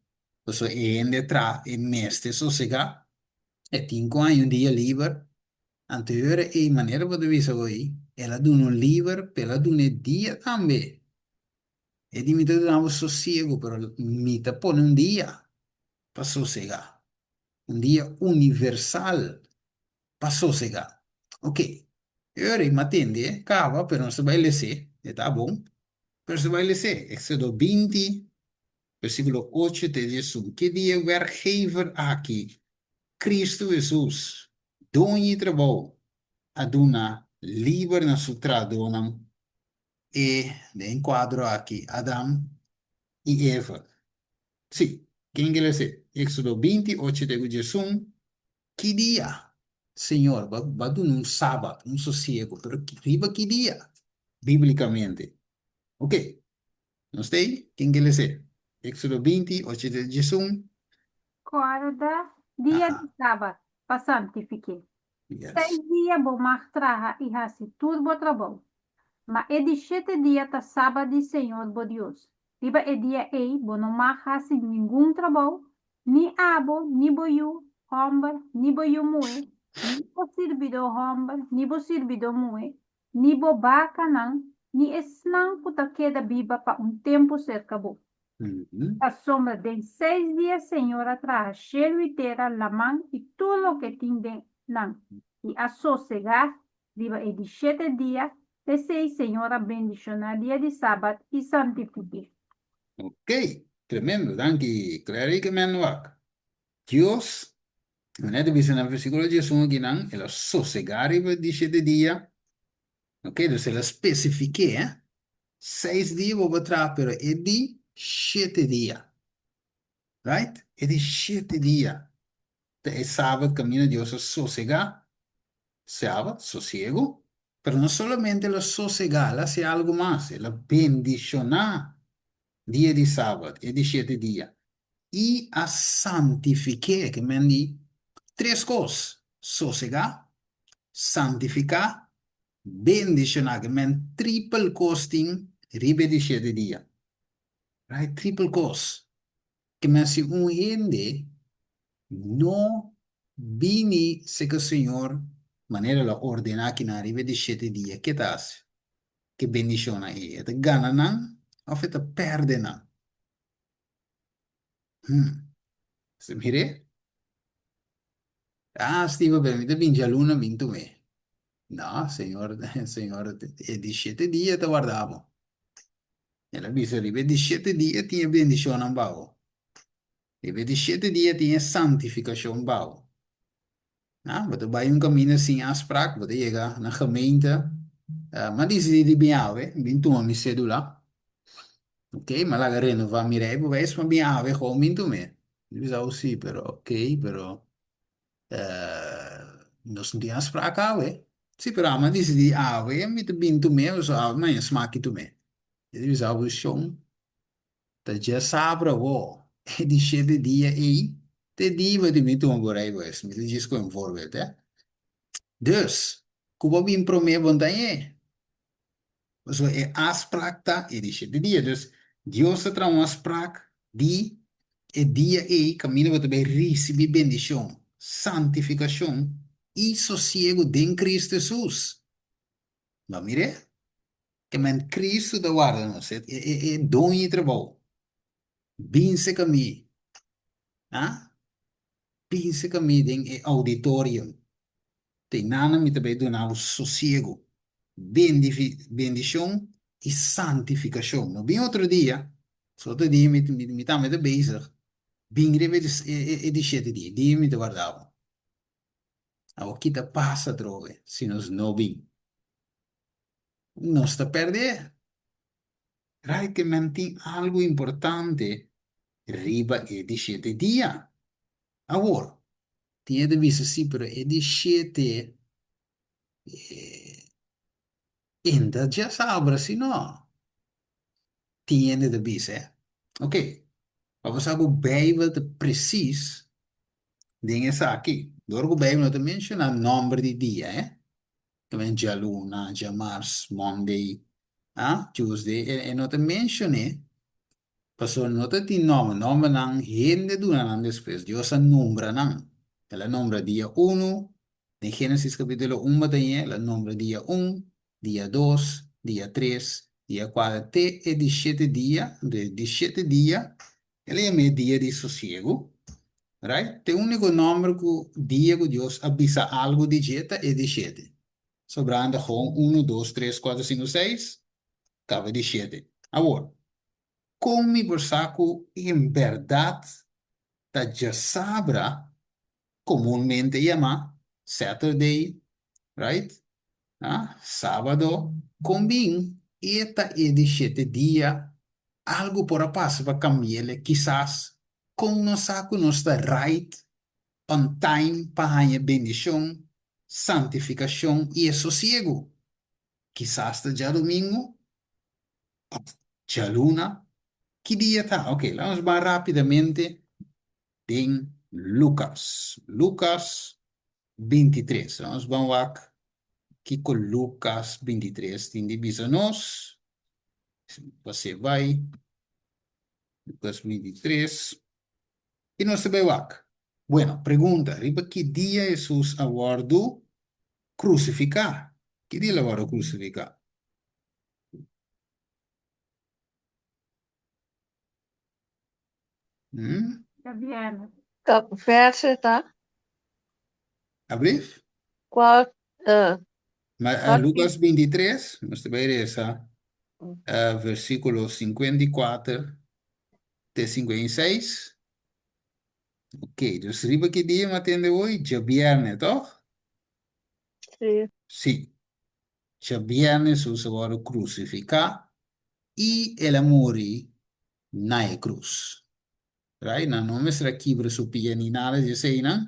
paso e hende traha e mester sosegá, E tin ku haña un dia liber. Anto e ora ei, manera bo ta bisa hoy, el a duna un liber, pero el a duna e dia tambe. E di mi ta duna bo sosiego, pero mi ta pone un dia pa sosegá. Un dia universal pa sosegá. Ok, e ora ei mi a tende kaba, pero nos ta bai les'é, e ta bon, pero nos ta bai les'é. Éxodo 20, Versíkulo ocho te diesun, Ki dia e wèrkgever aki, Kristu Hesus, doño di trabou, a duna liber na su trahadónan e, den kuadro aki, Adam i Eva? Sí, ken ke lesa? Éksodo 20, ocho te ku diesun, Ki dia, Señor, bo a duna un sabat, un sosiego, pero riba ki dia, bíblikamente? Oke, Nos ta ei? Ken ke les'é? Éxodo 20, ocho te 11. Kòrda dia di sabat pa santifik'é. Seis dia bo mag traha i hasi tur bo trabou. Ma e di shete dia ta sabat di señor bo Dios. Riba e dia ei bo no mag hasi ningun trabou, ni abo, ni bo yu hòmber, ni bo yu muhé, ni bo sirbidó hòmber, ni bo sirbidó muhé, ni bo bakanan, ni esnan ku ta keda biba pa un tempu serka bo. Pasobra den seis dia Señor a traha shelu i tera, laman i tur loke tin den nan, i a sosegá riba e di shete dia, p'esei Señor a bendishoná dia di sabat i santifik'é. Ok, tremendo, danki Clary ke men wak. Dios Manera ta bisa na versíkulo 11 akinan, el a sosegá riba di shete dia. Ok, dus el a spesifik'é, eh? Seis dia bo por traha, pero e di shete dia. Right? E di shete dia ta e sabat kaminda Dios a sosegá. Sabat, sosiegu. Pero no solamente el a sosegá, el a hasi algu mas, el a bendishoná dia di sabat, e di shete dia, i a santifik'é, ke men di tres kos, sosegá, santifiká, bendishoná, ke men tripel kos tin riba e di shete dia. Right? Tripel kos. Ke men si un hende no bini serka Señor manera el a ordená kinan riba e di shete dia, ke ta hasi? Ke bendishonnan ei? E ta gana nan òf e ta pèrdè nan? Hmm. Se mir'é? Ah, Steven, pero mi ta bin djaluna bin tum'é. No, Señor, Señor, e di shete dia ta warda bo. El a bisa riba e di shete dia tin e bendishonnan pa bo. Riba e di shete dia tin e santifikashon bou. Ah, bo ta bai un kaminda sin afsprak, bo ta yega na gemeente. Uh, m'a disidí di bin awe, bin tuma mi sédula. Ok, m'a laga renová mi rijbewijs, m'a bin awe gewoon bin tum'é. Mi bisa, oh sí, pero ok, pero uh, nos no tin afsprak awe. Sí, pero ami a disidí awe mi ta bin tum'é, pasobra awe mañana smaki tum'é. Mi ta bisa, oh, shon, Ta djasabra awor, e di shete dia ei, te dia bo tin mi tuma bo rijbewijs. Mi ta djis ku un voorbeeld, hè. Dus, ku bo bin promé bo no ta hañ'é. Pasobra e afsprak ta e di shete dia. Dus, Dios ta traha un afsprak di e dia ei kaminda bo ta bai risibí bendishon, santifikashon i sosiegu den Kristu Hesus. Bo a mir'é? Ke men Cristo ta warda nos, e, e, e doño di trabou. Bin serka mi, ah? Bin serka mi den e auditorium. Te nana mi ta bai duna bo sosiego, bendifi, bendishon i santifikashon. No bin otro dia, so otro dia mi, mi, mi tambe ta bezig. Bin riba e, e, e di shete dia, dia mi ta warda bo. Awor ki ta pasa atrobe si nos no bin? Nos ta pèrdè. Right ke men tin algu importante riba e di shete dia. Awor, tin e ta bisa si, pero e di shete e no ta djasabra si no. Tin hende ta bisa e. Ok, pa bo sa ku Beibel ta presis den esaki. Dor ku Beibel no ta menshoná nòmber di dia, e. Tamen djaluna, djamars, Monday, ah, Tuesday, e, e no ta mencion'é, pasobra no ta tin nomber, nombernan hende duna nan despues, Dios a nombra nan. El a nombra dia unu, den Génesis capítulo un bo ta ñe, el a nombra dia un, dia dos, dia tres, dia kuater, te e di shete dia, anto e di shete dia, el a yam'é dia di sosiegu, right? Te úniko nòmber ku dia ku Dios a bisa algu di dje ta e di shete. Sobrando gewoon unu, dos, tres, kuater, sinku, seis, kaba di shete. Awor, kon mi por sa ku en bèrdat ta djasabra, komunmente yamá Saturday, right? Ah, sábado, kon bin e ta e di shete dia, algu por a pasa pa kambi'el, kisas kon nos sa ku nos ta right on time pa haña bendishon, santifikashon i e sosiegu? Kisas ta djadumingu òf djaluna? Ki dia ta? Oke, laga nos ban rápidamente den Lukas. Lukas 23. Nos ban wak kiko Lukas 23 tin di bisa nos. Pasé bai. Lukas 23. I nos ta bai wak. Bueno, pregunta, riba ki dia Hesus a wòrdu krusifiká? Ki dia el a wòrdu krusifiká? Hmm? Djabièrnè. Ka verse ta? Ablief? Cual, uh, Ma, cual Lucas 23, nos ta bai resa uh, versículo 54 te 56. Ok, dus riba ki dia mi a tende hoy? Djabièrnè, toch? Sí. Sí. Djabièrnè Hesus a wòrdu krusifiká i el a muri na e krus. Right? Nan no mester a kibra su pia ni nada di eseinan.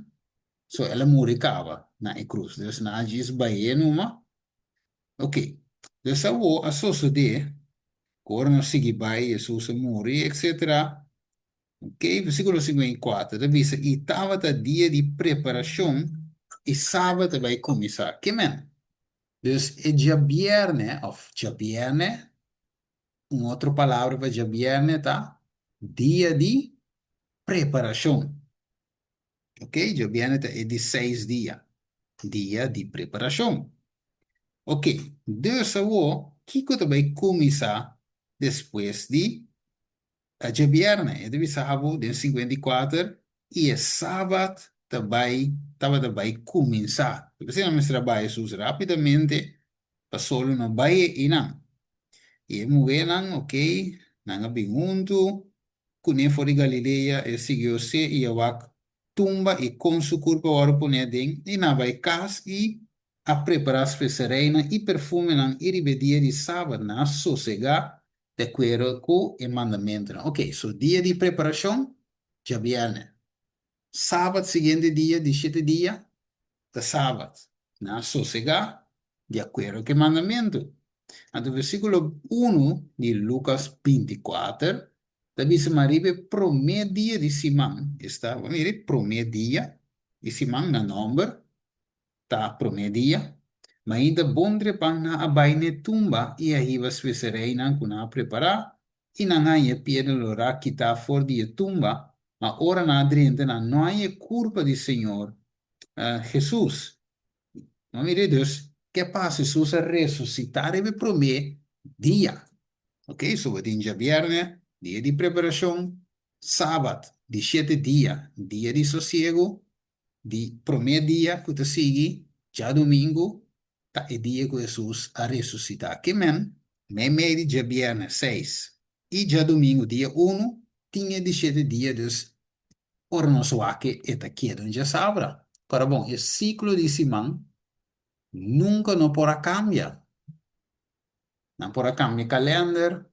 So el a muri kaba na e krus. Dus nan a djis bay'é numa. Ok. Dus awor a sosodé ku ora nos sigui bai, Hesus a muri, etcetera. Ok, versíkulo 54 ta bisa, I tabata dia di preparashon, i sabat a bai kuminsá. Ke men? Dus e djabièrnè, òf djabièrnè, Un otro palabra pa djabièrnè ta dia di preparashon. Ok, djabièrnè ta e di seis dia, dia di preparashon. Ok, dus awor kiko ta bai kuminsá despues di djabièrnè? E ta bisa abo den 54 i e sabat ta bai tabata bai kuminsá. P'esei nan mester a bai Hesus rápidamente pa solo no bai einan. I e muhénan, ok, nan a bin huntu. Kuné for di Galilea, e sigui José i a wak tumba i kon su kurpa a wòrdu poné aden, i nan a bai kas i a prepará spesereinan i perfumenan i riba e dia di sabat nan a sosegá di akuerdo ku e mandamentunan. Oke, so dia di preparashon, djabièrnè. Sabat siguiente dia di shete dia ta sabat. Nan a sosegá di akuerdo ku e mandamentu. Anto versíkulo unu di Lukas 24 ta bisa ma riba e promé dia di siman, esta, bo mira e promé dia di siman na nòmber ta promé dia, mainta bon trepan nan a bai n'e tumba i a hiba spesereinan ku nan a prepará, i nan haña e piedra lorá kitá for di e tumba, ma ora nan a drenta nan no haña e kurpa di Señor Hesus. No mira dus ke pasa, Hesus a resusitá riba e promé dia. Ok, so bo tin djabièrnè, dia di preparashon, sabat, di shete dia, dia di sosiegu, Di promé dia ku ta sigui, djadumingu, ta e dia ku Hesus a resusitá. Ke men, meimei di djabièrnè seis i djadumingu dia unu, tin e di shete dia, dus ora nos wak e ta keda un djasabra. Kòrda bon, e siklo di siman nunka no por a kambia. Nan por a kambia kalènder,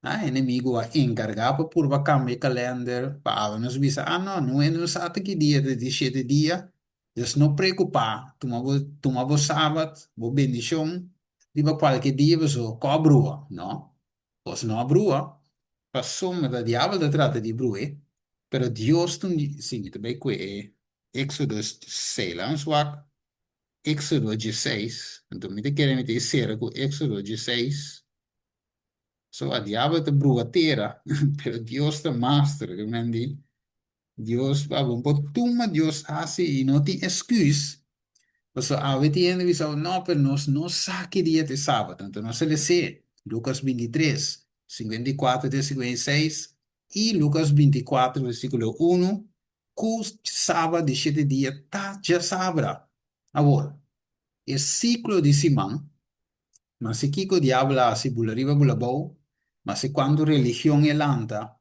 Ah, enemigo a encargá pa purba cambia e kalender, pa awe nos bisa, ah no, no e no sa ta ki dia ta di shete dia, dus no preocupá, tuma bo, tuma bo sabat, bo bendicion, riba cualke dia paso ko a brua, no, bos no a brua, pasobra ta diabel ta trata di bru'e, pero Dios ta un, si mi ta bay cue e Exodo 6, laga nos wak Exodo 16, anto mi ta kere mi ta e sera cu Exodo 16. So a diabel ta brua tera, pero Dios ta master, ke men di Dios pa bo por tuma Dios hasi i no tin excuse. Pasobra awe tin hende bisa bo, no, pero nos no sa ki dia ta e sabat, anto nos a les'é Lucas 23, 54 te 56 i Lucas 24 versikulo 1 ku sabat di shete dia ta djasabra. Awor, e siklo di siman Masi kiko diabel a hasi bula riba bula bou, masi kuantu religion e lanta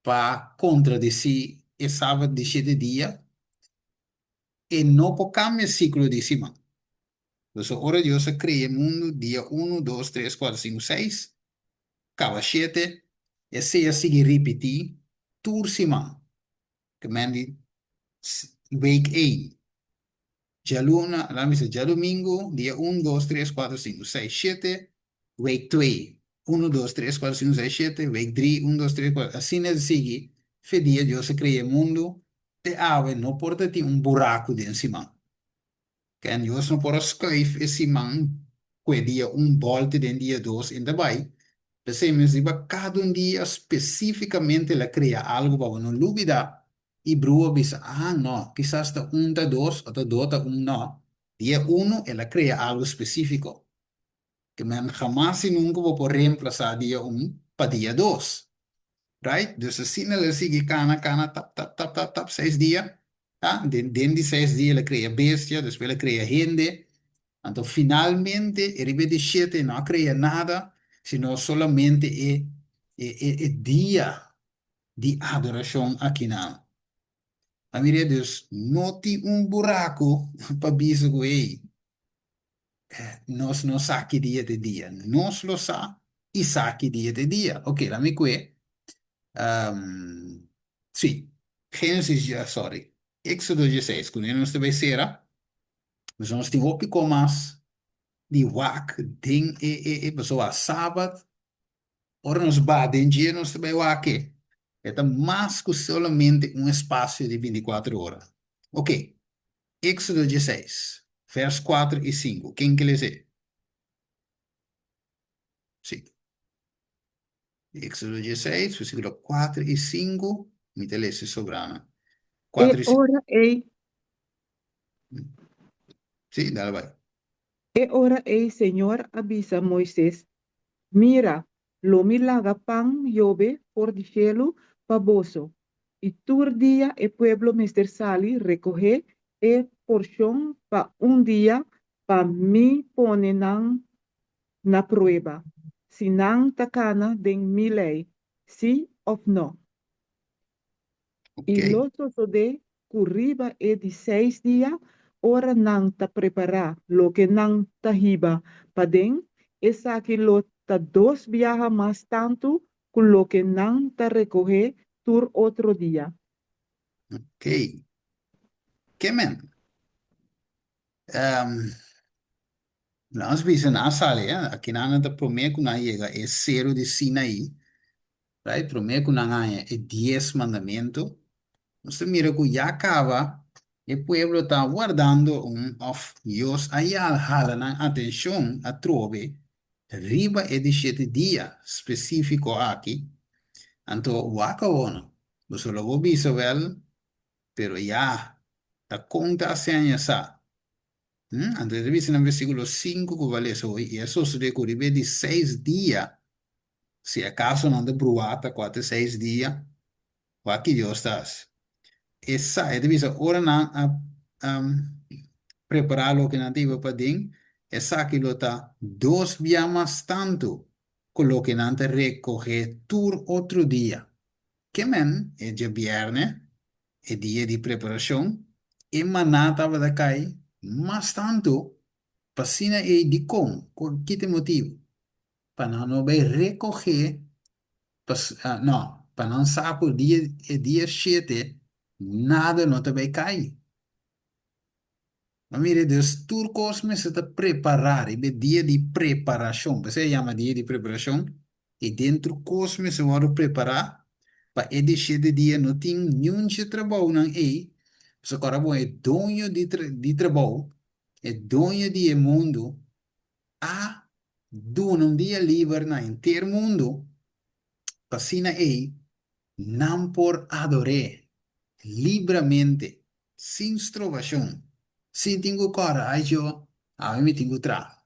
pa kontradesí e sabat di shete dia, e no por kambia siklo di siman. Pasobra ora Dios a krea e mundu dia unu, dos, tres, kuater, sinku, seis, kaba shete, esei a sigui ripití tur siman. Ke men di week ein. Djaluna, laat mi bisa djadumingu, dia un, dos, tres, kuater, sinku, seis, shete, week twee, unu, dos, tres, kuater, sinku, seis, shete, week drie, un, dos, tres, kuater, asina ta sigui fe dia Dios a krea e mundu te awe no por ta tin un buraku den siman. Ken Dios no por a skuif e siman ku e dia un bòlte den dia dos en ta bai. P'esei mes riba kada un dia spesífikamente el a krea algu pa bo no lubidá i brua bisa, Ah, no, kisas ta un ta dos o ta do ta un. No, dia unu el a krea algu spesífiko. Ke men hamas i nunka bo por reemplasá dia un pa dia dos. Right? Dus asina el a sigui kana, kana, tap, tap, tap, tap, tap, seis dia. Ta? Den, den di seis dia el a krea bestia, despues el a krea hende. Anto finalmente e riba e di shete e no a krea nada, sino solamente e, e, e, e dia di adorashon akinan. A mira, dus no tin un buraku pa bisa ku, hey, Nos no sa ki dia ta e dia. Nos lo sa i sa ki dia ta e dia. Ok, laat mi kue. Um, sí, Génesis, ja, sorry, Éxodo 16, ku nos ta bai sera. Dus nos tin hopi ko mas di wak den e, e, e, pasobra Sabat, ora nos ba den dje, nos ta bai wak e. E ta mas ku solamente un espasio di 24 ora. Ok, Éxodo 16, vers 4 i 5. Ken ke les'é? Sí. Éxodo 16, versículo 4 i 5. Mi ta lesa e sobrana. E 4 i 5. ora ei, Sí, dale bai. e ora ei Señor a bisa Moises, Mira, lo mi laga pan yobe for di shelu pa boso, I tur dia e pueblo mester sali rekohé e porshon pa un dia pa mi pone nan na prueba, si nan ta kana den mi lei, sí. òf nò. I Ok. lo sosodé ku riba e di seis dia, ora nan ta prepará loke nan ta hiba paden, esaki lo ta dos biaha mas tantu ku loke nan ta rekohé tur otro dia. Ok. Ke men? Um, nos bisa nan a sali, eh? Aki nan ta promé ku nan yega e seru di Sinaí, right? Promé ku nan haña e dies mandamentu. Nos ta mira ku ya kaba e pueblo ta wardando un òf Dios a ya hala nan atenshon atrobe riba e di shete dia spesífiko aki. Anto wak awor no. Boso lo bo bisa wèl, pero ya ta kon ta haseña sa. Hm? Anto e ta bisa na versíkulo sinku ku bo a lesa hoy, I a sosodé ku riba e di seis dia, si akaso nan ta bruá ta kuater seis dia, wak ki Dios ta hasi. E sa, e ta bisa, ora nan a prepará loke nan ta hiba paden, esaki lo ta dos bia mas tantu ku loke nan ta rekohé tur otro dia. Ke men, e djabièrnè, e dia di preparashon, e maná tabata kai mas tantu pa asina ei dikon, ki ta e motibu? Pa nan no bai rekohé, pas, no, pa nan sa ku dia, e dia shete nada no ta bai kai. Ma mira, dus tur kos mester ta prepará riba e dia di preparashon. P'esei a yama dia di preparashon. I den tur kos mester wòrdu prepará pa e di shete dia no tin niun dje trabounan ei. Pasobra kòrda bon, e doño di di trabou, e doño di e mundu a duna un dia liber na henter mundu pa asina ei nan por ador'é libramente sin strobashon, sin tin ku kòrda, Ai yo, awe mi tin ku traha,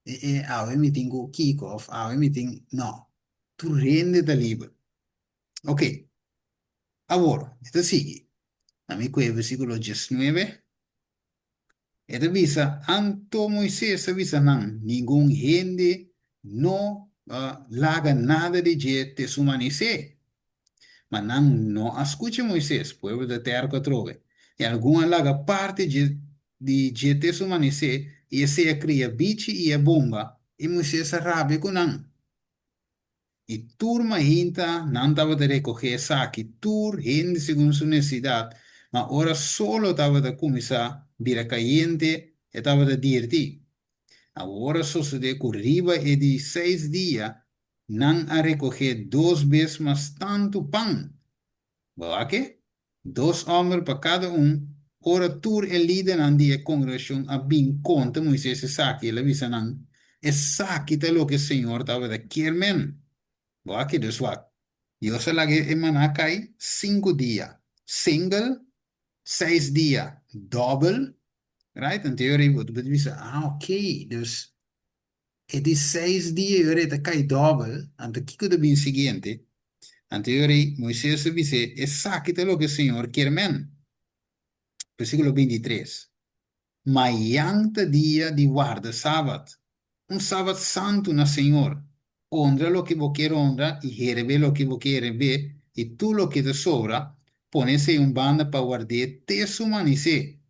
e e awe mi tin ku kiko òf awe mi tin, no, tur hende ta liber. Ok, awor e ta sigui, na mi ku e versíkulo diesnuebe. E ta bisa, Anto Moises a bisa nan, Ningun hende no laga nada di dje te su manisé. Ma nan no a skucha Moises, pueblo ta tèrko atrobe. I algun a laga parti di dje te su manisé, i esei a kria bichi i a bomba, i Moises a rabia ku nan. I tur mainta nan tabata rekogé esaki, tur hende segun su nesesidat, ma ora solo tabata kuminsá bira kayente, e tabata dirti. Awor a sosodé ku riba e di seis dia nan a rekogé dos bes mas tantu pan. Bo wak e? Dos hòmber pa kada un. Ora tur e lidernan di e kongregashon a bin konta Moises esaki, el a bisa nan, Esaki ta loke señor tabata kier men. Bo a keda swak. Dios a laga e maná kai sinku dia, single, seis dia, dòbel. Right? Anto e ora ei bo ta bisa, Ah, oké, dus E di seis dia e ora ei ta kai dòbel, anto kiko ta bin siguiente? Anto e ora ei Moises a bis'é, Esaki ta loke señor kier men. Versíkulo bintitres, Mayan ta dia di warda sabat, un sabat santu na señor. Honra loke bo kier honra i herebé loke bo kier herebé, i tur loke ta sobra, pone esei un banda pa ward'é te su manisé.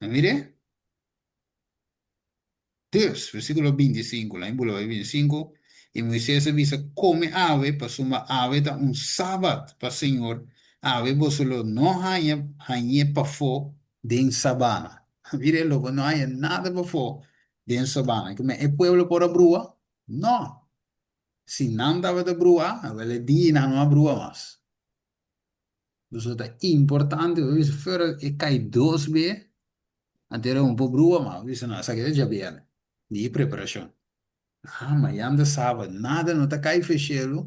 A mir'é? Dus, versíkulo bintisinku, lain bula bai bintisinku, I Moisés a bisa, Kome awe, pasobra awe ta un sabat pa señor, awe boso lo no haña hañ'é pafó den sabana. Mira, lo bo no haña nada pafó den sabana. Kimen e pueblo por a brua? No! Si nan tabata brua, awel e dia nan no a brua mas. Boso ta importante, bo bisa, fuera e kai dos be, Anto era un por brua ma bisa no esaki ta djabièrnè di e preparashon. Ah mayan ta saba nada no ta kai fe shelu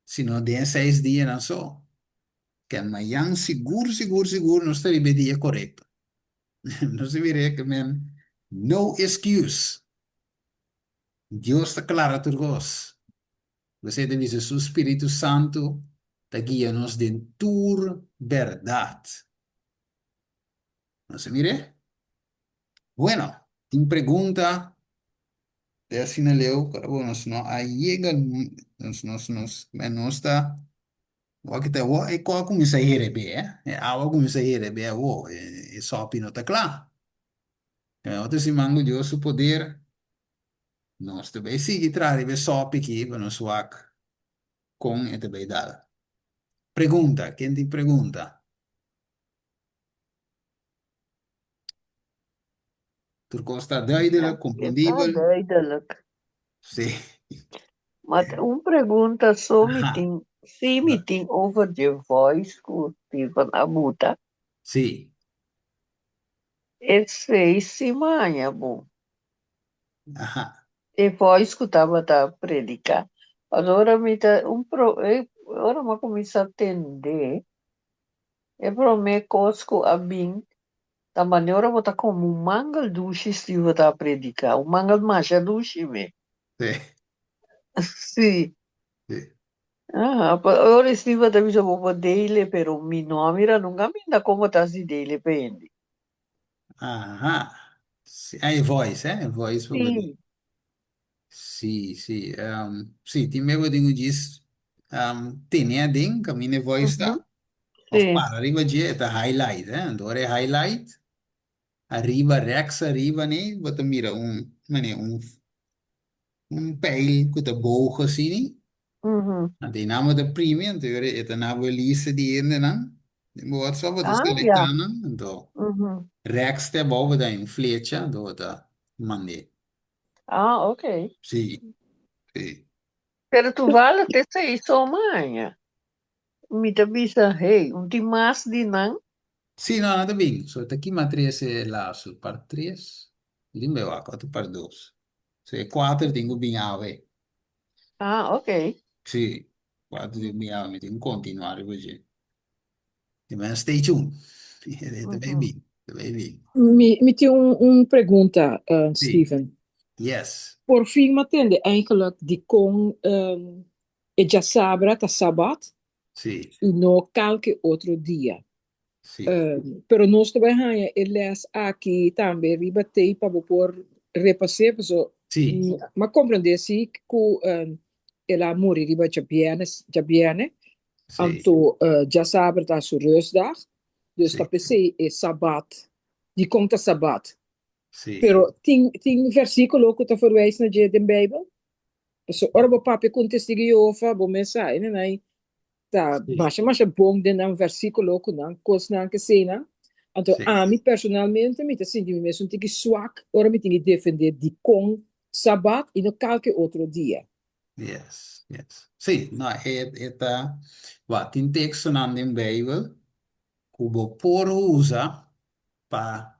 sino den e seis dianan so. Ken mayan sigur sigur sigur nos ta riba e dia korekto. Nos ta bira e men no excuse. Dios ta klara tur kos. P'esei ta bisa su Spiritu Santu ta guia nos den tur bèrdat. Nos a mir'é? Bueno, tin pregunta? Te asina leu, pero bon, nos no a yega, nos, nos, nos, men nos ta, wak ta, wo, e ko a kuminsá herebé, eh? E awa a kuminsá herebé awo, e, e sòpi no ta kla. E otro siman ku Dios su poder, nos ta bai sigui traha riba e sòpi aki pa nos wak kon e ta bai dal. Pregunta, ken tin pregunta? Tur kos ta duidelijk, Ja, ta komprendibel. duidelijk. Sí. Maar un pregunta so mi Aha. tin, si mi tin over de voice ku Steven a buta. Sí. Esei si maña bo. Aha. E voice ku tabata prediká. Ora mi ta un pro, e, ora mi a kuminsá tende, e promé kos ku a bin ta manera ora bo ta kome un mangel dushi Steven ta prediká, un mangel masha dushi me. Sí. Sí. Sí. Aha, pa ora Steven ta bisa bo por dele, pero mi no a mira nunka minda komo ta hasi dele pa hende. Aha. Sí, ah, e voice, eh? E voice pa bo Sí. Sí, sí. Sí, tin bes bo tin ku djis tene aden kaminda e voice ta. Of para riba dje, e ta highlight, eh? Anto ora e highlight, ariba, rèks ariba nei, bo ta mira un, manera un, un pijl ku ta boog asini. Anto einan bo ta primi, anto ora e ta na bo lista di hendenan. Den bo WhatsApp bo ta selektá nan, anto rèks te abou bo ta haña un flecha, anto bo ta mand'é. Ah, ok. Sí, sí. Pero toevallig te esei so maña. Mi ta bisa, hey, un tin mas di nan? Sí, no, nan ta bin. So ta kima tres e laatste, part tres. Mi tin bay wak, otro part dos. So e kuater tin ku bin awe. Ah, ok. Sí, kuater tin ku bin awe. Mi tin ku kontinuá riba dje. Di men stay tuned. E ta bay bin, ta bay bin. Mi, mi tin un, un pregunta, uh, Sí. Steven. Yes. Por fin m'a tende eigenlijk dikon um, e djasabra ta sabat Sí. i no kalke otro dia. Sí. Um, pero nos ta bai haña e les aki tambe riba tape pa bo por repas'é, paso Sí. m'a komprendé si ku um, el a muri riba djabièrnè, djabièrnè, Sí. Anto djasabra ta su rustdag, dus Sí. ta p'esei e sabat, dikon ta sabat? Sí. Pero tin tin versíkulo ku ta verwijs na dje den Beibel? Pasobra ora bo papia ku un Testigu di Jehova, bo mes sa, e nanai ta Sí. masha masha bon den nan versíkulo ku nan kosnan keseinan. Anto Sí. ami personalmente mi ta sinti mi mes un tiki swak ora mi tin ki defendé dikon sabat i no kalke otro dia. Yes, yes. Sí, no, e, e ta, wa, tin tekstonan den Beibel ku bo por usa pa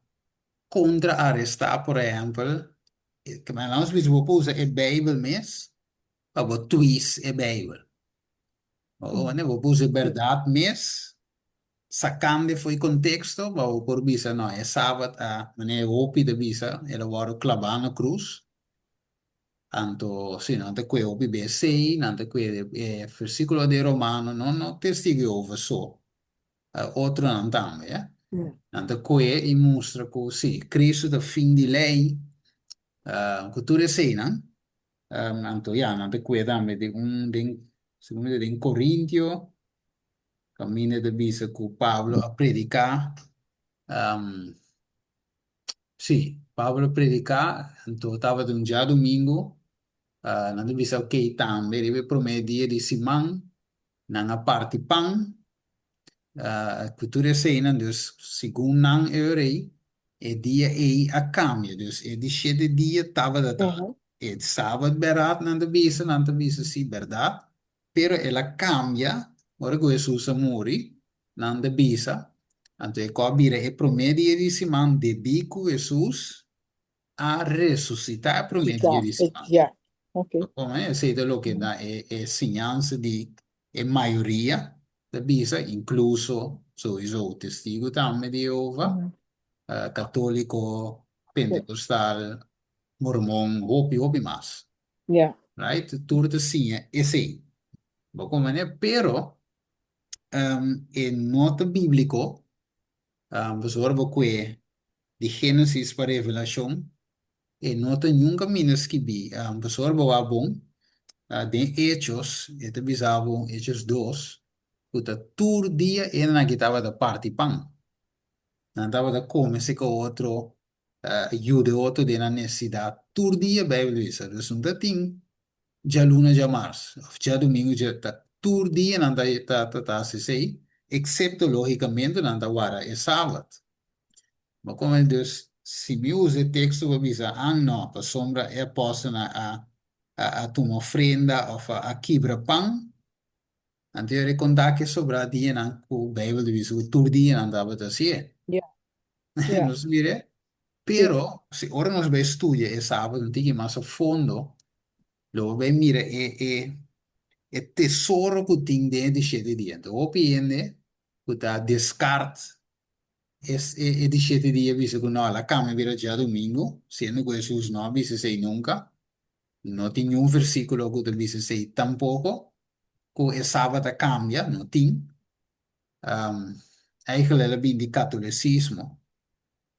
kontra-arestá, por ehèmpel, e, ke men nos bisa bo por usa e Beibel mes pa bo twist e Beibel. Bo, bo por usa e bèrdat mes, sakand'e fo'i konteksto, pa bo por bisa, no, e sabat a, manera e hopi ta bisa, el a wòrdu klabá na krus, Anto, si, nan ta kue hopi bes ei, nan ta kue e versíkulo di Romano, no, no Testigo Jehova so, otronan tambe, eh. Nan ta kue i mustra ku si, Cristo ta fin di lei, ku tur eseinan. Anto, ya, nan ta kue tambe den un, den, segun mi ta den Korintio, kaminda ta bisa ku Pablo a prediká, Sí, Pablo a prediká, anto tabata un djadumingu, nan ta bisa okey tambe riba e promé dia di siman nan a parti pan ku tur eseinan, dus segun nan e ora ei e dia ei a kambia, dus e di shete dia tabata ta e sabat bèrdat nan ta bisa, nan ta bisa si bèrdat, pero el a kambia ora ku Hesus a muri, Nan ta bisa, Anto e kò bira e promé dia di siman debí ku Hesus a resusitá e promé dia di siman. Esei ta loke na e e siñansa di e mayoria ta bisa, inkluso souiso Testigu tambe di Jehova, katóliko, pentekostal, mormon, hopi hopi mas. Right? Tur ta siña esei. Bo komprendé? Pero E no ta bíbliko, pasobra bo kue di Génesis pa Revelashon. E no ta niun kaminda skibí. Pasobra bo wak bon, den Hechos, e ta bisa bo, Hechos dos, ku ta tur dia e nan aki tabata parti pan. Nan tabata kome seka otro, yuda e otro den nan nesesidat. Tur dia Beibel ta bisa. Dus no ta tin djaluna djamars òf djadumingu dja ta tur dia nan ta ta ta hasi esei, eksepto lógikamente nan ta warda e sabat. Bo kome dus si mi usa e teksto pa bisa an no pasobra e apòstelnan a a a tuma ofrenda òf a a kibra pan, anto yo rekontá ke sobrá dianan ku Beibel ta bisa ku tur dia nan tabata hasié. Ja. Ja. Nos mira, Sí. pero si ora nos bai studia e sabat un tiki mas a fondo, lo bo bai mira e e e tesoro ku tin den e di shete dia. Anto hopi hende ku ta deskart es e e di shete dia bisa ku no, el a kambia bira djadumingu, siendo ku Hesus no a bisa esei nunka. No tin niun versíkulo ku ta bisa esei tampoko, ku e sabat a kambia, no tin. Eigenlijk el a bin di catolicismo.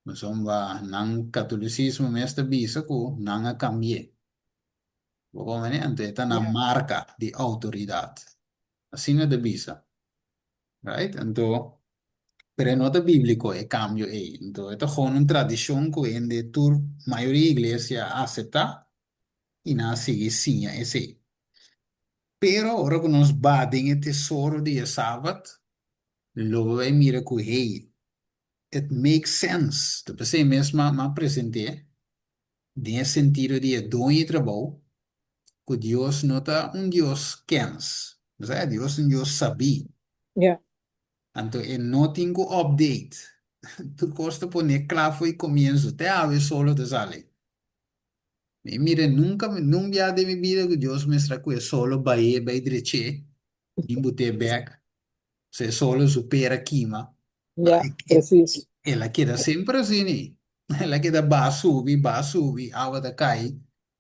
Pasobra nan catolicismo mes ta bisa cu nan a cambi'é. Bo comprende? Anto e ta nan Ja. marca di autoridad. Asina ta bisa. Right? Anto, pero e no ta biblico e cambio ei. Anto e ta gewoon un tradicion cu hende tur, mayoria iglesia a acepta y nan a sigui siña esei. Pero ora ku nos ba den e tesoro di e Sabat, lo bo bai mira ku, hey, it makes sense. Ta p'esei mes m'a m'a present'é den e sentido di e doño di trabou, ku Dios no ta un Dios kens. Bo sa, Dios ta un Dios sabí. Ja. Anto e no tin ku update. Tur kos ta pon'é kla fo'i komienso, te awe solo ta sali. Mi mira nunka, nun bia den mi bida ku Dios mestra ku e solo bae bai dreché, bin but'é bèk, so e solo su pera kima. Ja, precies. El a keda semper asina, el a keda baha subi, baha subi, awa ta kai,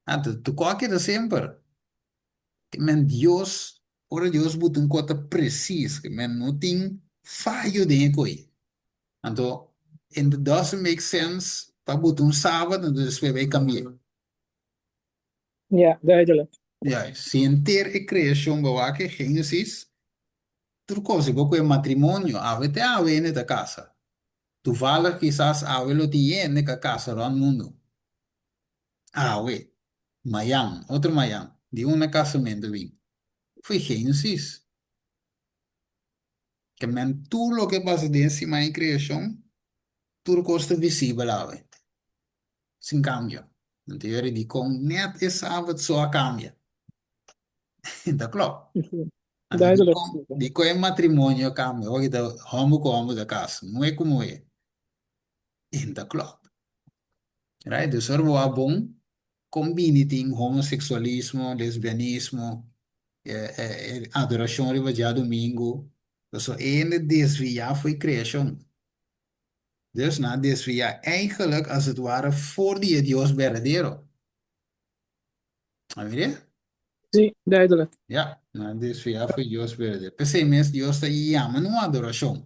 anto tur kos a keda semper. Ke men Dios, ora Dios buta un kos ta precies, ke men no tin fayo den e koi. Anto it doesn't make sense pa buta un sabat anto despues bai cambi'é. Ja, duidelijk. Ja, si henter e creacion bo wak e Genesis, tur cos, bo cu e matrimonio, awe te awe hende ta casa. Toevallig kisas awe lo tin hende ka casa rond mundo. Awe, mayan, otro mayan, di unda casamento bin? Foi Genesis. Ke men tur loke pasa den siman di kreashon, tur kos ta visibel awe, sin kambio. Nan ta yora dikon nèt e sabat so a kambia. Ta klòp. Anto Duidelijk. dikon, dikon e matrimonio a kambia? Awor ta hòmber ku hòmber ta kasa, muhé ku muhé. E ta klòp. Right? Dus ora bo wak bon, kon bini tin homoseksualismo, lesbianismo, e adorashon riba djadumingu, pasobra e hende desviá fo'i kreashon. Dus nan a desviá eigenlijk as het ware for di e Dios berdadero. A mir'é? Sí, duidelijk. Ja, nan a desviá fo'i Dios berdadero. P'esei mes Dios ta yama nan un adorashon.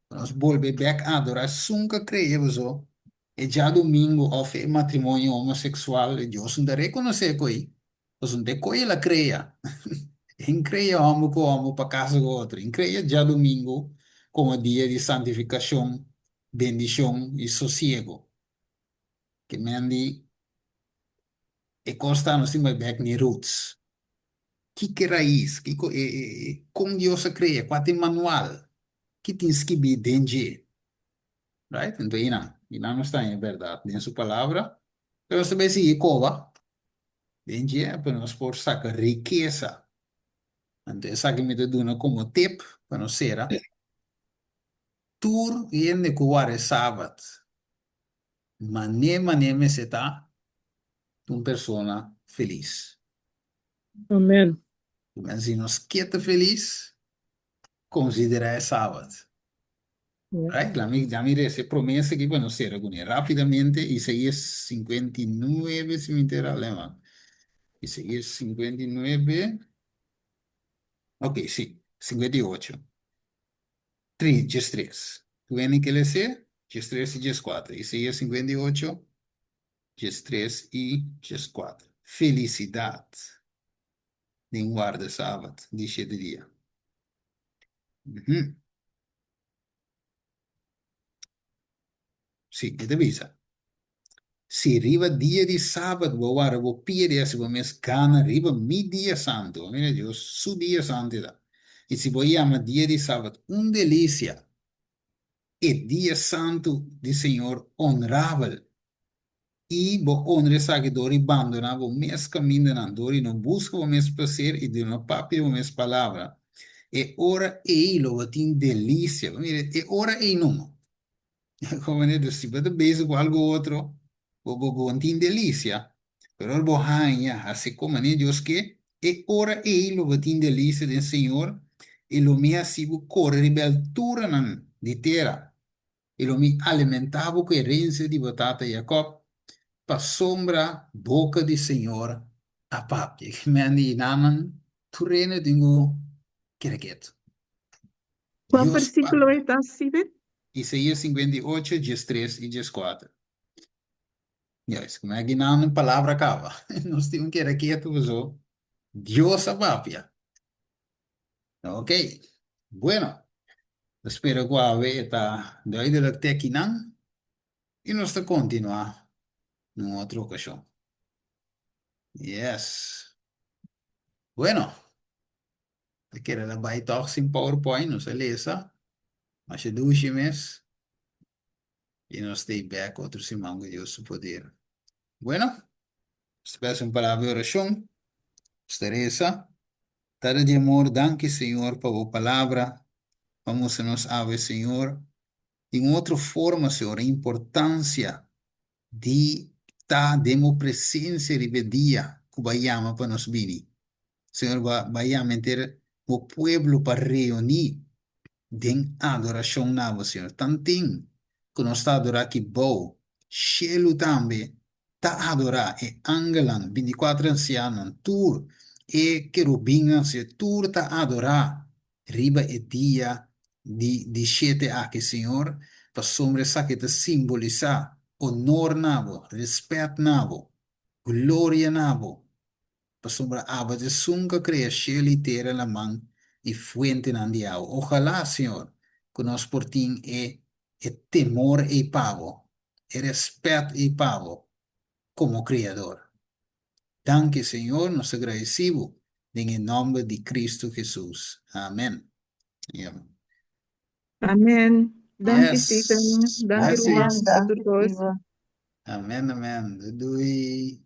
Pa nos bolbe bèk adorá esun ku a krea boso e djadumingu òf e matrimonio homoseksual, Dios no ta rekonosé ku ei. Pasobra te koe el a krea. En krea hòmber ku hòmber pa kasa ku otro. En krea djadumingu komo dia di santifikashon, bendishon i sosiego. Ke men di e kos ta nos tin bai bèk n'e roots. Kiko e rais? Kiko e e kon Dios a krea? Kua ta e manual? Ki tin skibí den dje? Right? Anto einan, einan nos ta haña e bèrdat den su palabra. Pero nos ta bai sigui koba den dje pa nos por saka rikesa. Anto esaki mi ta duna komo tip pa nos sera. Tur hende ku wara e sabat, mané mané mester ta un persona felis. Amen. Si nos ke ta felis, konsiderá e sabat. Right? La mi, ya mi reza e promesa aki pa nos cera cune rapidamente. Isaías 59, si mi entera lema. Isaías 59. Ok, sí, 58. 3, 13. Tu ene que lese? 13 y 14. Isaías 58. 13 i 14. Felisidat den warda sabat di shete dia. Mhm. Sí, e ta bisa, Si riba dia di sabat bo warda bo pia di hasi bo mes gana riba mi dia santu, mira Dios su dia santu e ta, i si bo yama dia di sabat un delisia, e dia santu di Señor onrabel, i bo onra esaki dor di bandoná bo mes kamindanan, dor di no buska bo mes plaser i di no papia bo mes palabra, e ora ei lo bo tin delisia. Mira, e ora ei numa. Komo dus si bo ta bezig ku algu otro, bo bo bo no tin delisia. Pero ora bo haña hasi kon manera Dios ke, e ora ei lo bo tin delisia den Señor, i lo mi hasi bo kore riba e alturanan di tera, i lo mi alimentá bo ku herensia di bo tata Jakòb, pasobra boka di Señor a papia. Men di nanan tur hende tin ku keda ketu. Kua Dios versíkulo papia. e ta, Steven? Isaías 58, 13 i 14. Juist, como aki nan palabra kaba. Nos tin un keda ketu paso Dios a papia. Ok, bueno, ta spera ku awe e ta duidelijk te akinan i nos ta kontinuá na un otro okashon. Yes. Bueno, ta keda ta bai tòg sin PowerPoint, nos a lesa masha dushi mes. I nos ta ei bek otro siman ku Dios su poder. Bueno, nos ta bes un palabra di orashon. Nos ta resa. Tata di amor, danki Señor pa bo palabra, pa mustra nos awe Señor di un otro forma Señor e importancia di ta den bo presencia riba e dia ku bo a yama pa nos bini. Señor bo a yama henter bo pueblo pa reuní den adorashon na bo, Señor. Tanten ku nos ta adorá aki bou, shelu tambe ta adorá, e angelnan, bintikuater ansianonan, tur e kerubinnan, Señor, tur ta adorá riba e dia di di shete aki, Señor, pasobra esaki ta simbolisá onor na bo, rèspèt na bo, gloria na bo. Pasobra abo ta esun ku a krea shelu i tera, laman i fuentenan di awa. Ojalá, Señor, ku nos por tin e e temor ei pa bo, e rèspèt ei pa bo komo Kreador. Danki, Señor, nos ta gradisí bo den e nòmber di Kristu Hesus. Amèn. Amen. Danki Yes. Steven. Danki Blessings. ruman. Pa tur kos. Amen, amen. Doei doei.